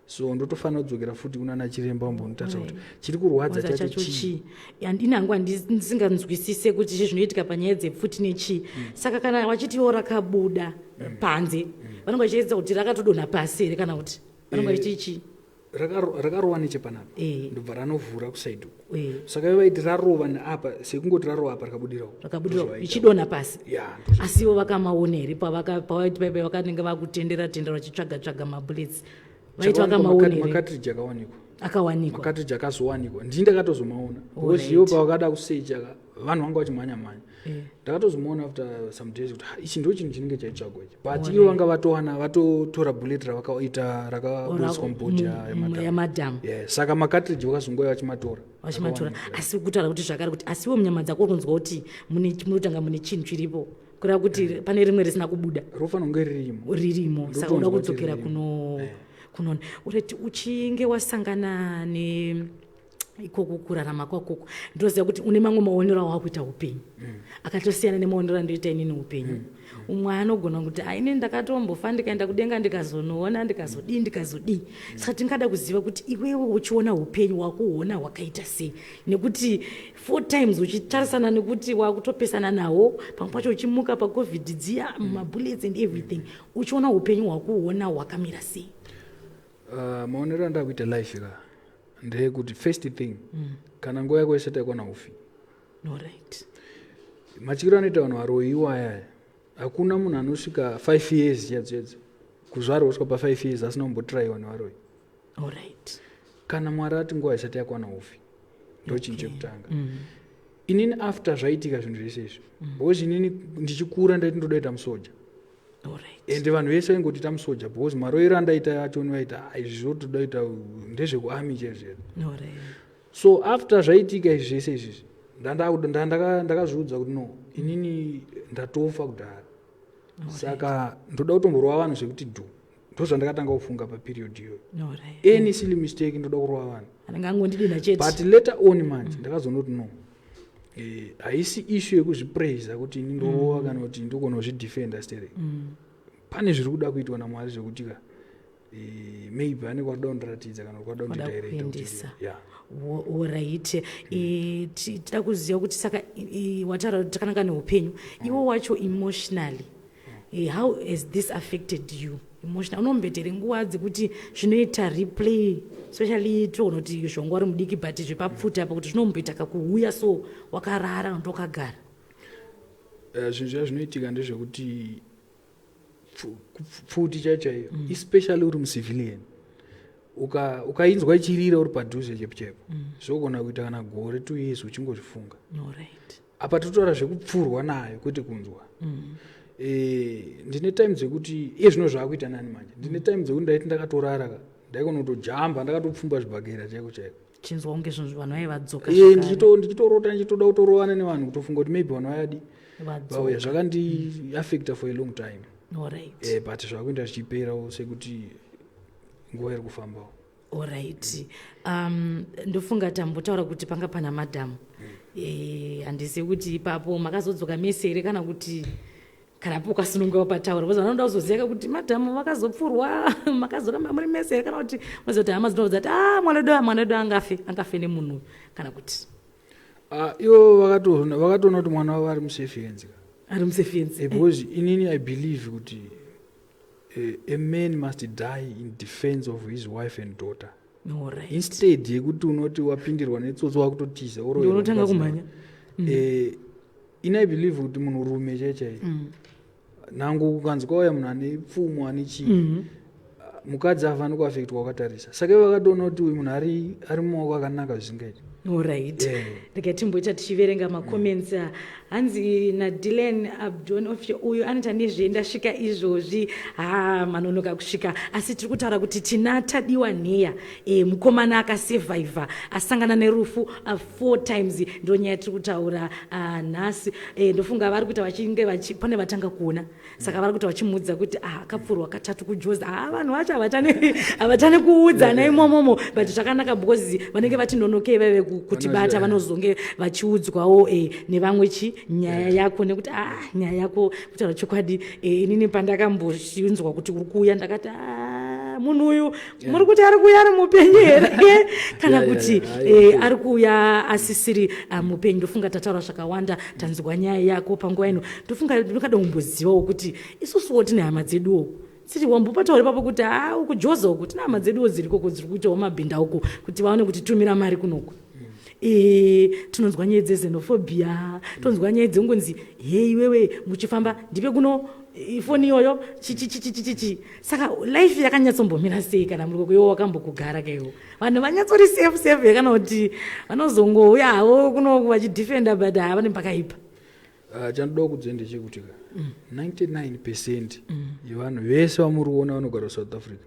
so ndotofanira kudzokera futi kunana chiremba vambonotarisa kuti chiri kurwadza Wadza chacho chacho chii. chii. Handini hangu ndisinganzwisise kuti chii zvinoitika panyaya dzepfuti nechii. Saka kana vachitiwo rakabuda panze, vanenge vachiedza kuti rakatodonha pasi here, kana kuti vanenge vachiti chii? Rakarova nechepanapa, ndobva ranovhura kuside uku. Saka ivo vaiti rarova neapa, sekungoti rarova apa, rakabudirawo. Rakabudira Ndozvavaita. ichidonha pasi? Ya. Asi ivo vakamaona here pavaiti paipai vakanenge vakutendera tendera vachitsvaga tsvaga mabullets, vaiti vakamaona here? Macartridge akawanikwa. Akawanikwa. Macartridge akazowanikwa, ndini ndakatozomaona because ivo pavakada kusecha ka, vanhu vanga vachimhanya mhanya. Ndakatozomuona after some days kuti, "Ah, ichi ndo chinhu chinenge chaitsvagwa ichi." But ivo vanga vatowana, vatotora bullet ravakaita rakaburitswa mubody yamadam. Yamadhamu. Yeah, saka macartridge vakazongouya vachimatora. Vachimatora. Akawanikwa. Asi kutaura kuti zvakare kuti asiwo munyama dzako uri kunzwa kuti munotanga mune chinhu chiripo, kureva kuti pane rimwe risina kubuda. Rofanira kunge ririmo. Ririmo, saka uda Ndotonzwa kuti kudzokera ririmo. Kuno ureti uchinge wasangana ne ikoko kurarama kwakoko, ndinoziva kuti une mamwe maonero awakuita upenyu akatosiyana nemaonero andoita inini upenyu. Umwe anogona kuti, "Aine ndakatombofa, ndikaenda kudenga, ndikazonoona, ndikazodii, ndikazodii." Saka tingada kuziva kuti iwewe uchiona upenyu wakuhuona hwakaita sei, nekuti four times uchitarisana nekuti wakutopesana nawo, pamwe pacho uchimuka paCOVID dziya, mabullets and everything, uchiona upenyu hwakuhuona hwakamira sei? Maonero andakuita life ka ndeyekuti first thing, kana nguva yako isati yakwana, ufi. Matyiro anoita vanhu varoyi iwaya, hakuna munhu anosvika 5 years chadzo chadzo, kuzvarwa kusvika pa5 years, asina kumbotraiwa nevaroyi. Kana Mwari ati nguva isati yakwana, ufi. Ndo chinhu chekutanga. Inini after zvaitika zvinhu zvese izvi, because inini ndichikura ndaiti ndoda kuita musoja. Ende vanhu vese vaingoti ita musoja, because maroyero andaita acho vaita, "Ah, izvi zvotoda kuita ndezvekuarmy chaizvo chaizvo." So after zvaitika izvi zvese izvizvi, ndakazviudza kuti no, inini ndatofa kudhara, saka ndoda kutomborova vanhu zvekuti dhu. Ndozvandakatanga kufunga paperiod iyoyo. Any silly mistake, ndoda kurova vanhu. Anenge angondidina chete. But later on manje ndakazonoti no, haisi issue yekuzvipraisa kuti ini ndorova kana kuti ndogona kuzvidefenda sterek. Pane zviri kuda kuitwa naMwari zvekuti ka maybe ane kwakuda kundiratidza kana kwada Kwada kundidirecta kuti kuendesa. Yeah. Alright. Tida kuziva kuti saka wataura kuti takananga neupenyu iwo wacho emotionally, how has this affected you emotional? Unombetere nguva dzekuti zvinoita replay, especially toona kuti zvonga uri mudiki, but zvepapfuta apa kuti zvinomboita kakuuya so wakarara nokuti wakagara? Zvinhu zviya zvinoitika ndezvekuti pfuti chaiyo chaiyo, especially uri mucivilian, ukainzwa ichirira uri padhuze chepo chaipo, zvogona kuita kana gore, 2 years uchingozvifunga. Apa totaura zvekupfurwa nayo, kwete kunzwa. Ndine time dzekuti iye zvino zvaakuita nani manje, ndine time dzekuti ndaiti ndakatorara ka, ndaigona kutojamba ndakatopfumba zvibhagera chaiko chaiko. Chinzwa kunge zvinhu vanhu vaive vadzoka Eh, zvakare. Ndichitorota ndichitoda kutorovana nevanhu, kutofunga kuti maybe vanhu vayadi Vadzoka. vauya. Zvakandiaffecta for a long time. But zvakuenda zvichiperawo sekuti nguva iri kufambawo. Alright, ndofunga tambotaura kuti panga pana madhamu. Handizivi kuti ipapo makazodzoka mese here, kana kuti kana po ukasununguka pataura, because vanoda kuzoziva kuti madhamu vakazopfurwa, makazoramba muri mese here, kana kuti unoziva kuti hama dzinoudza kuti, "A, mwana wedu, mwana wedu angafe nemunhu uyu," kana kuti? Ah, ivo vakatoona kuti mwana wavo ari musafe hands ka. Ari musafe hands. Because inini I believe kuti a man must die in defense of his wife and daughter, instead yekuti unoti wapindirwa netsotsi wakutotiza. Unotanga kumhanya. Ini I believe kuti munhurume chai chai, nhango kukanzi kwauya munhu ane pfumo, ane chii, mukadzi afani kuaffectwa wakatarisa. Saka ivo vakatoona kuti uyu munhu ari mumaoko akanaka zvisingaiti. Alright. Rega timboita tichiverenga macomments. Hanzi naDylan Abdon Ofio, uyu anoita nezve ndasvika izvozvi. Ha, manonoka kusvika, asi tiri kutaura kuti tina Tadiwa Nheya, mukomana akasurvivha, asangana nerufu four times. Ndo nyaya tiri kutaura nhasi. Ndofunga vari kuita vachinge pane vatanga kuona, saka vari kuita vachimuudza kuti, ah, akapfurwa katatu kuJozi. Ah, vanhu vacho havatani kuudzana imomomo, but zvakanaka because vanenge vati nonokei vaive kutibata. Vanozonge vachiudzwawo nevamwe chi nyaya yako, nekuti, ah, nyaya yako, kutaura chokwadi, inini pandakambozvinzwa kuti uri kuuya, ndakati, "Ah, munhu uyu muri kuti ari kuuya ari mupenyu here, kana kuti ari kuuya asisiri mupenyu?" Ndofunga tataura zvakawanda, tanzwa nyaya yako panguva ino. Ndofunga ndingada kumbozivawo kuti isusuwo tine hama dzeduwo, siti wambopataura ipapo kuti, ha, uku Joza uku tine hama dzeduwo dzirikoko dziri kuitawo mabhinda uku, kuti vaone kutitumira mari kunoku. Tinonzwa nyaya dzexenophobia, tonzwa nyaya dzekungonzi, "He, iwewe muchifamba ndipe kuno foni iyoyo," chichichichichichi. Saka life yakanyatsombomira sei kana muri koko? Iwo wakambokugara kaiwo, vanhu vanyatsori safe safe here, kana kuti vanozongouya havo kunoku vachidefenda, but havane pakaipa? Chandoda kudze ndechekuti ka 99% yevanhu vese vamuri kuona vanogara kuSouth Africa,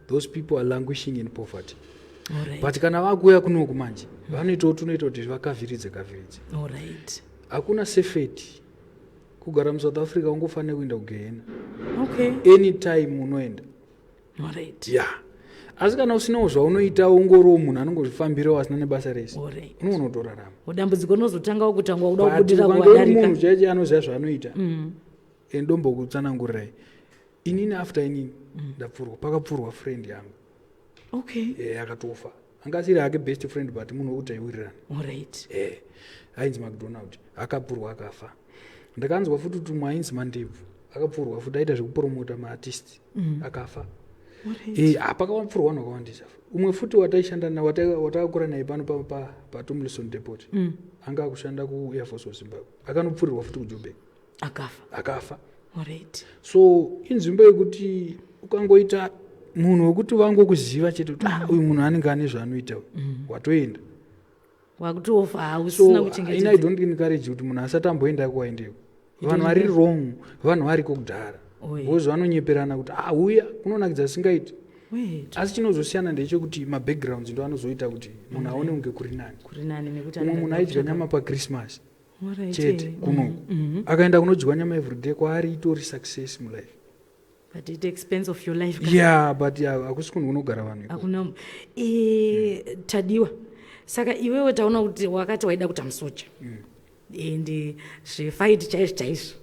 those people are languishing in poverty. But kana vakuuya kunoku manje, vanoitawo tunoita kuti vakavhiridze kavhiridze. Hakuna safety kugara muSouth Africa, ungofanira kuenda kugehena. Anytime unoenda. Ya, asi kana usinawo zvaunoita, ungoriwo munhu anongozvifambirawo asina nebasa rese, unoona kutorarama. Dambudziko rinozotangawo kutangwa kuda But kubudira ukange uri kuvadarika. Munhu chaiche anoziva zvaanoita, ndombokutsanangurirai inini. After inini ndapfurwa, pakapfurwa friend yangu. Akatofa. Anga asiri hake best friend, but munhu wekuti aiwirirana. Ainzi McDonald, akapfurwa akafa. Ndakanzwa futi kuti umwe ainzi Mandebvu akapfurwa futi, aita zvekupromota maartist, akafa. Pakapfurwa vanhu vakawandisa. Umwe futi wataishanda naye, watakakura naye pano paTomlinson Depot, anga akushanda kuAir Force of Zimbabwe, akanopfurirwa futi kuJobek. Akafa. Akafa. So inzvimbo yekuti ukangoita munhu wekuti vangokuziva chete kuti, "Ah, uyu munhu anenge ane zvaanoita uyu," watoenda. Wakutofa So usina ini I kuchengetedza. don't encourage kuti munhu asati amboendako aendeko. Vanhu vari wrong, vanhu variko kudhara, because vanonyeperana kuti, "Ah, uya kunonakidza," singaiti. Wait. Asi chinozosiyana ndechekuti mabackgrounds ndo anozoita kuti munhu aone kunge kuri nani. Kuri nani nekuti Umwe anenge munhu achida aidya kutsvaga- nyama paChristmas chete kunoku, akaenda kunodyiwa nyama everyday, kwaari itori success mulife. But at the expense of your life. Yeah, but yeah, hakusi kunhu kunogara vanhu ikoko. Hakuna. Tadiwa, saka iwewe taona kuti wakati waida kuita musoja and zvefight chaizvo chaizvo.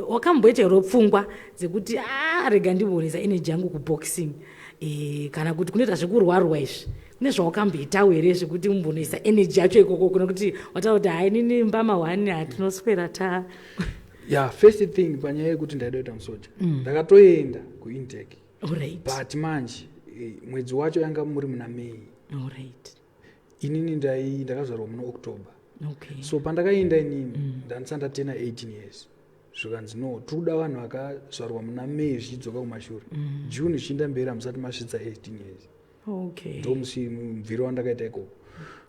Wakamboita here pfungwa dzekuti, a, rega ndibonesa energy yangu kuboxing, kana kuti kunoita zvekurwarwa izvi? Kune zvawakamboitawo here zvekuti umbonoisa energy yacho ikoko, kuna kuti wataura kuti, "Hai, nini mbama one hatinoswera ta"? Yeah, first thing, panyaya yekuti ndaida kuita musoja, ndakatoenda kuintake. But manje mwedzi wacho yanga muri muna May. Inini ndakazvarwa muna October. So pandakaenda inini, ndandisati ndatena 18 years. Zvikanzi, "No, tiri kuda vanhu vakazvarwa muna May zvichidzoka kumashure, June zvichienda mberi, hamusati masvitsa 18 years." Ndomusi mubviro wandakaita ikoko,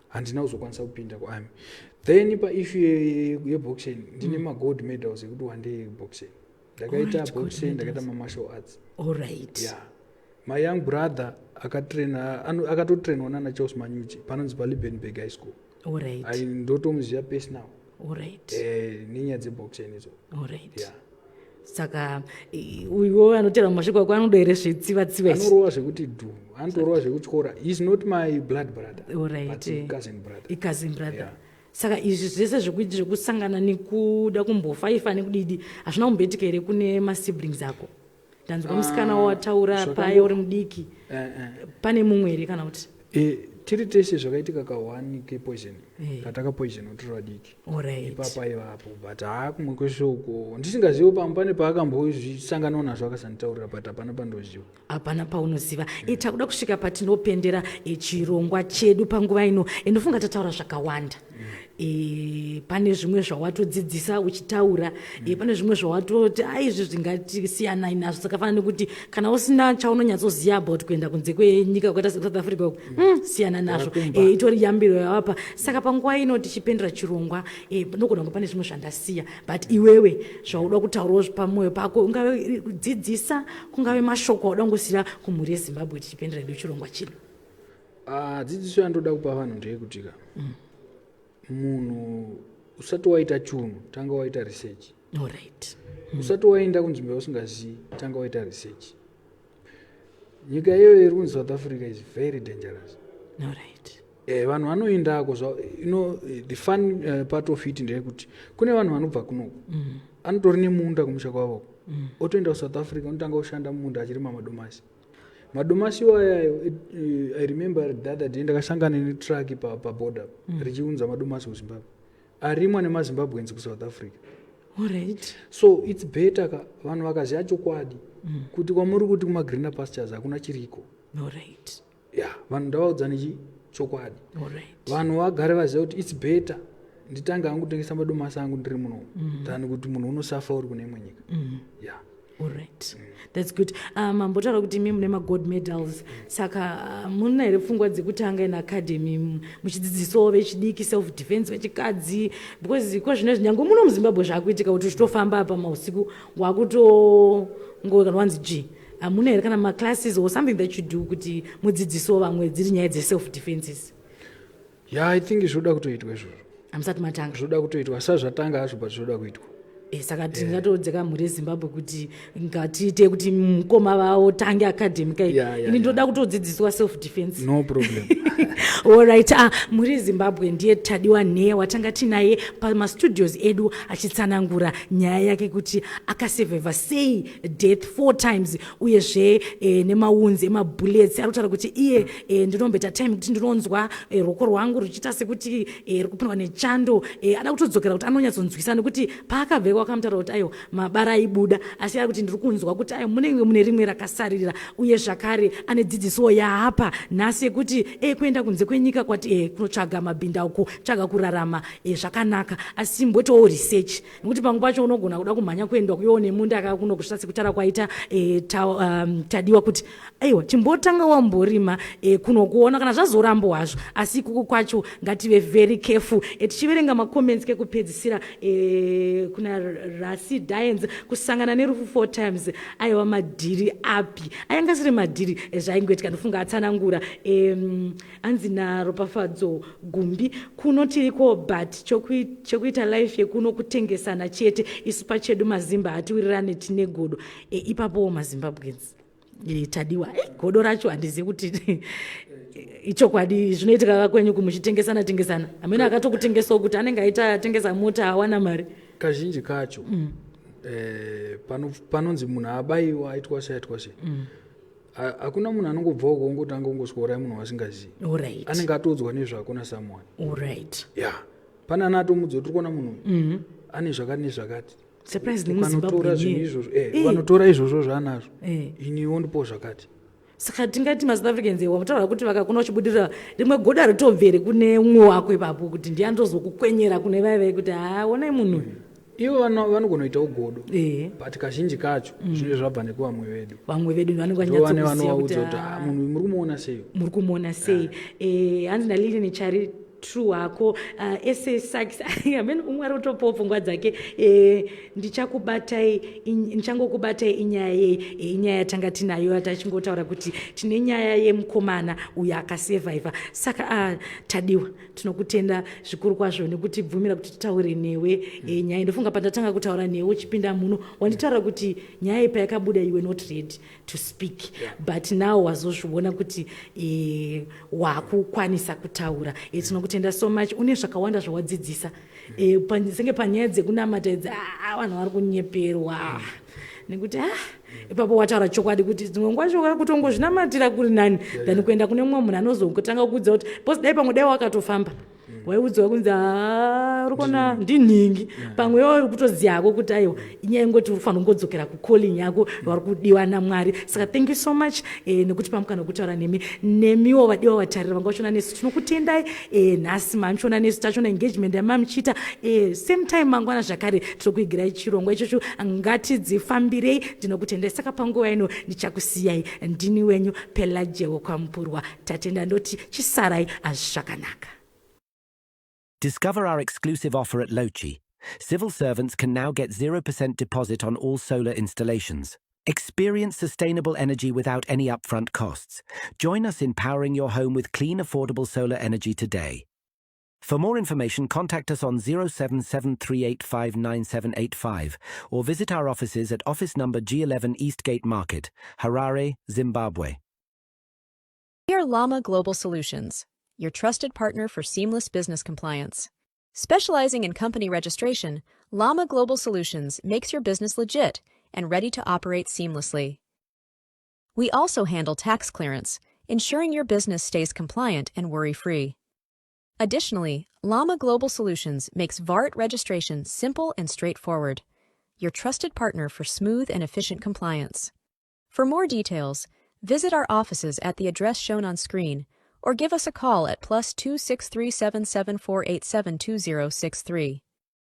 handina kuzokwanisa kupinda kuarmy. Then paissue yeboxing, ndine magold medals ekuti wandei boxing ndakaita. Alright, gold Boxing ndakaita, medals. mamartial arts. Yeah, my young brother akatraina, akatotrainwa nana Charles Manyuchi panonzi paLiebenberg High School. Ndotomuziva personal. Nenyaya dzeboxing idzo. Yeah. Saka uyuwo anotera mumashoko ako anoda here zvetsiva tsiva izvi? Anorova zvekuti dhu, anotorova zvekutyora. He is not my blood brother, but cousin brother. Icousin brother. Yeah. Saka izvi zvese zvekusangana nekuda kumbofaifa nekudidi hazvina kumboitika here kune masiblings ako? Ndanzwa musikana wawataura paye uri mudiki. Pane mumwe here kana kuti? Tiri tese zvakaitika ka1 kepoison, katakapoison tiri vadiki. Ipapa ivapo, but haa, kumwe kwese uko ndisingazivi, pamwe pane paakambozvisanganawo nazvo akasanditaurira, but hapana pandoziva. Hapana paunoziva. Takuda kusvika patinopendera chirongwa chedu panguva ino. Ndofunga tataura zvakawanda. Pane zvimwe zvawatodzidzisa uchitaura, pane zvimwe zvawatoti, "Ai, izvi zvingatisiyanai nazvo," sakafanana nekuti kana usina chaunonyatsoziva about kuenda kunze kwenyika kukaita seSouth Africa uku, siyana nazvo. Wakakumba. Itori yambiro yawapa. Saka panguva ino tichipendera chirongwa, nogona kunge pane zvimwe zvandasiya, but iwewe zvauda kutaurawo pamwoyo pako, ungave kudzidzisa, kungave mashoko auda kungosiyira kumhuri yeZimbabwe tichipendera edu chirongwa chino. Ah, dzidziso yandoda kupa vanhu ndeyekuti ka, munhu usati waita chunhu, tanga waita research. Usati waenda kunzvimbo yausingazivi, tanga waita research. Nyika iyoyo iri kunzi South Africa is very dangerous. Vanhu vanoendako the fun part of it ndeyekuti kune vanhu vanobva kunoku, anotori nemunda kumusha kwavoko, otoenda kuSouth Africa, unotanga kushanda mumunda achirima madomasi. Madomasi iwayayo, I remember the other day ndakasangana netruck paborder richiunza madomasi kuZimbabwe, arimwa nemaZimbabweans kuSouth Africa. So it's better ka vanhu vakaziva chokwadi kuti kwamuri kuti kumagreener pastures hakuna chiriko. Ya, vanhu ndavaudza nechi chokwadi. Vanhu vagare vaziva kuti it's better nditange hangu kutengesa madomasi angu ndiri muno than kuti munhu unosafa uri kune imwe nyika. Ya. Alright, that's good. Mambotaura kuti imi mune magold medals, saka muna here pfungwa dzekutanga in academy muchidzidzisawo vechidiki self defense, vechikadzi? Because iko zvinezvi nyange muno muZimbabwe zvaakuitika kuti uchitofamba apa mausiku wakutongo kana wanzi g. Hamuna here kana maclasses or something that you do kuti mudzidzisawo vamwe dziri nyaya dzeself defenses? Yeah, I think zvoda kutoitwa izvozvo. Hamusati matanga? Zvoda kutoitwa, asati zvatanga hazvo, but zvoda kuitwa. Saka tingatodzeka mhuri yeZimbabwe kuti ngatiite kuti mukoma vavo tange academy kai. Ini ndoda kutodzidziswa self defense. No problem. Alright, mhuri yeZimbabwe, ndiye Tadiwa Nheya watanga tinaye pamastudios edu achitsanangura nyaya yake kuti akasurviva sei death four times, uyezve nemawounds emabullets. Ari kutaura kuti iye ndinomboita time kuti ndinonzwa ruoko rwangu ruchiita sekuti ruri kupindwa nechando. Ada kutodzokera kuti anonyatsonzwisa, nekuti paakabveka wakamutaura kuti aiwa, mabara aibuda, asi ari kuti ndiri kunzwa kuti aiwa, munenge mune rimwe rakasarira. Uye zvakare ane dzidziso yaapa nhasi yekuti kuenda kunze kwenyika kwati kunotsvaga mabhindauko, tsvaga kurarama zvakanaka, asi mboitawo research, nekuti pamwe pacho unogona kuda kumhanya kuendwa kuyowo nemunda akakuno kusvika sekutaura kwaita Tadiwa kuti aiwa, chimbotanga wamborima kunokuona kana zvazorambwa hazvo, asi ikuku kwacho ngative very careful. Tichiverenga macomments kekupedzisira, kuna Rasi Dians, kusangana nerufu four times, aiwa, madhiri api ainga asiri madhiri? Zvaingoitika, ndofunga atsanangura. Anzi naRopafadzo Gumbi, kuno tiriko, but chekuita life yekuno kutengesana chete. Isu pachedu maZimba hatiwirirane, tine godo. Ipapowo maZimbabweans, Tadiwa, godo racho handizivi kuti ichokwadi zvinoitika kwenyu kumuchitengesana tengesana, hamene akatokutengesawo kuti anenge aita atengesa mota awana mari. Kazhinji kacho panonzi munhu abayiwa, aitwa sei, aitwa sei, hakuna munhu anongobvawo kuongotanga ungoswora munhu wasingazivi. Anenge atoudzwa nezvako nasomeone. Ya, pane ana atomudza kuti tiri kuona munhu ane zvakati nezvakati. Surprisingly. Ukanotora zvinhu izvozvo, ukanotora izvozvo zvaanazvo, iniwo ndipo zvakati. Saka tingati maSouth Africans wamutaura kuti vakakona uchibudirira, rimwe godo haritobveri kune umwe wako ipapo kuti ndiye andozokukwenyera kune vaivai kuti ha, onai munhu uyu? Ivo vanogona kuitawo godo, but kazhinji kacho zvinenge zvabva nekuvamwe vedu. Vamwe vedu vanenge ndovane vanyatsokuziva kuti vanovaudza kuti "Ah, munhu uyu muri kumuona sei?" Muri kumuona sei? Hanzi naLilini Chari, true hako. Sa sax amene umwe ari kutopawo pfungwa dzake. Ndichakubatai, ndichangokubatai. Inyaya yei? Inyaya yatanga tinayo yatachingotaura kuti tine nyaya yemukomana uyo akasurviva. Saka Tadiwa, tinokutenda zvikuru kwazvo nekutibvumira kuti titaure newe. Nyaya, ndofunga pandatanga kutaura newe uchipinda muno, wanditaura kuti nyaya iyi payakabuda you were not ready to speak, but now wazozviona kuti wakukwanisa kutaura. Tinokutenda so much, une zvakawanda zvawadzidzisa. Senge panyaya dzekunamata idzi, vanhu vari kunyeperwa nekuti ipapo wataura chokwadi kuti dzimwe nguva choka kutongozvinamatira kuri nani than kuenda kune mumwe munhu anozotanga kuudza kuti because dai pamwe dai wakatofamba waiudzwa kunzi, "Ah, uri kuona ndinhingi." Pamwe iwewe kutoziva hako kuti aiwa, inyaya yengoti uri kufanira kungodzokera kucalling yako vari kudiwa naMwari. Saka thank you so much nekuti pamukana wekutaura nemi. Nemiwo vadiwa vatariri vanga vachiona nesu, tinokutendai. Nhasi mamuchiona nesu, tachiona engagement yamamuchiita. Same time mangwana zvakare tiri kuigirai chirongwa ichocho, ngatidzifambirei. Ndinokutendai. Saka panguva ino ndichakusiyai, ndini wenyu Pelajewo Kwamupurwa. Tatenda, ndoti chisarai zvakanaka. Discover our exclusive offer at Lochi. Civil servants can now get 0% deposit on all solar installations. Experience sustainable energy without any upfront costs. Join us in powering your home with clean, affordable solar energy today. For more information, contact us on 0773859785 or visit our offices at office number G11 Eastgate Market, Harare, Zimbabwe. We are Llama Global Solutions, your trusted partner for seamless business compliance. Specializing in company registration, Llama Global Solutions makes your business legit and ready to operate seamlessly. We also handle tax clearance, ensuring your business stays compliant and worry free. Additionally, Llama Global Solutions makes VAT registration simple and straightforward, your trusted partner for smooth and efficient compliance. For more details, visit our offices at the address shown on screen or give us a call at +263 77 487 2063.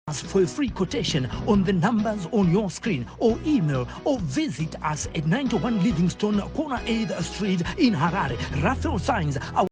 Us for a free quotation on the numbers on your screen or email or visit us at 91 Livingstone, corner 8th Street in Harare. Raphael Signs. Our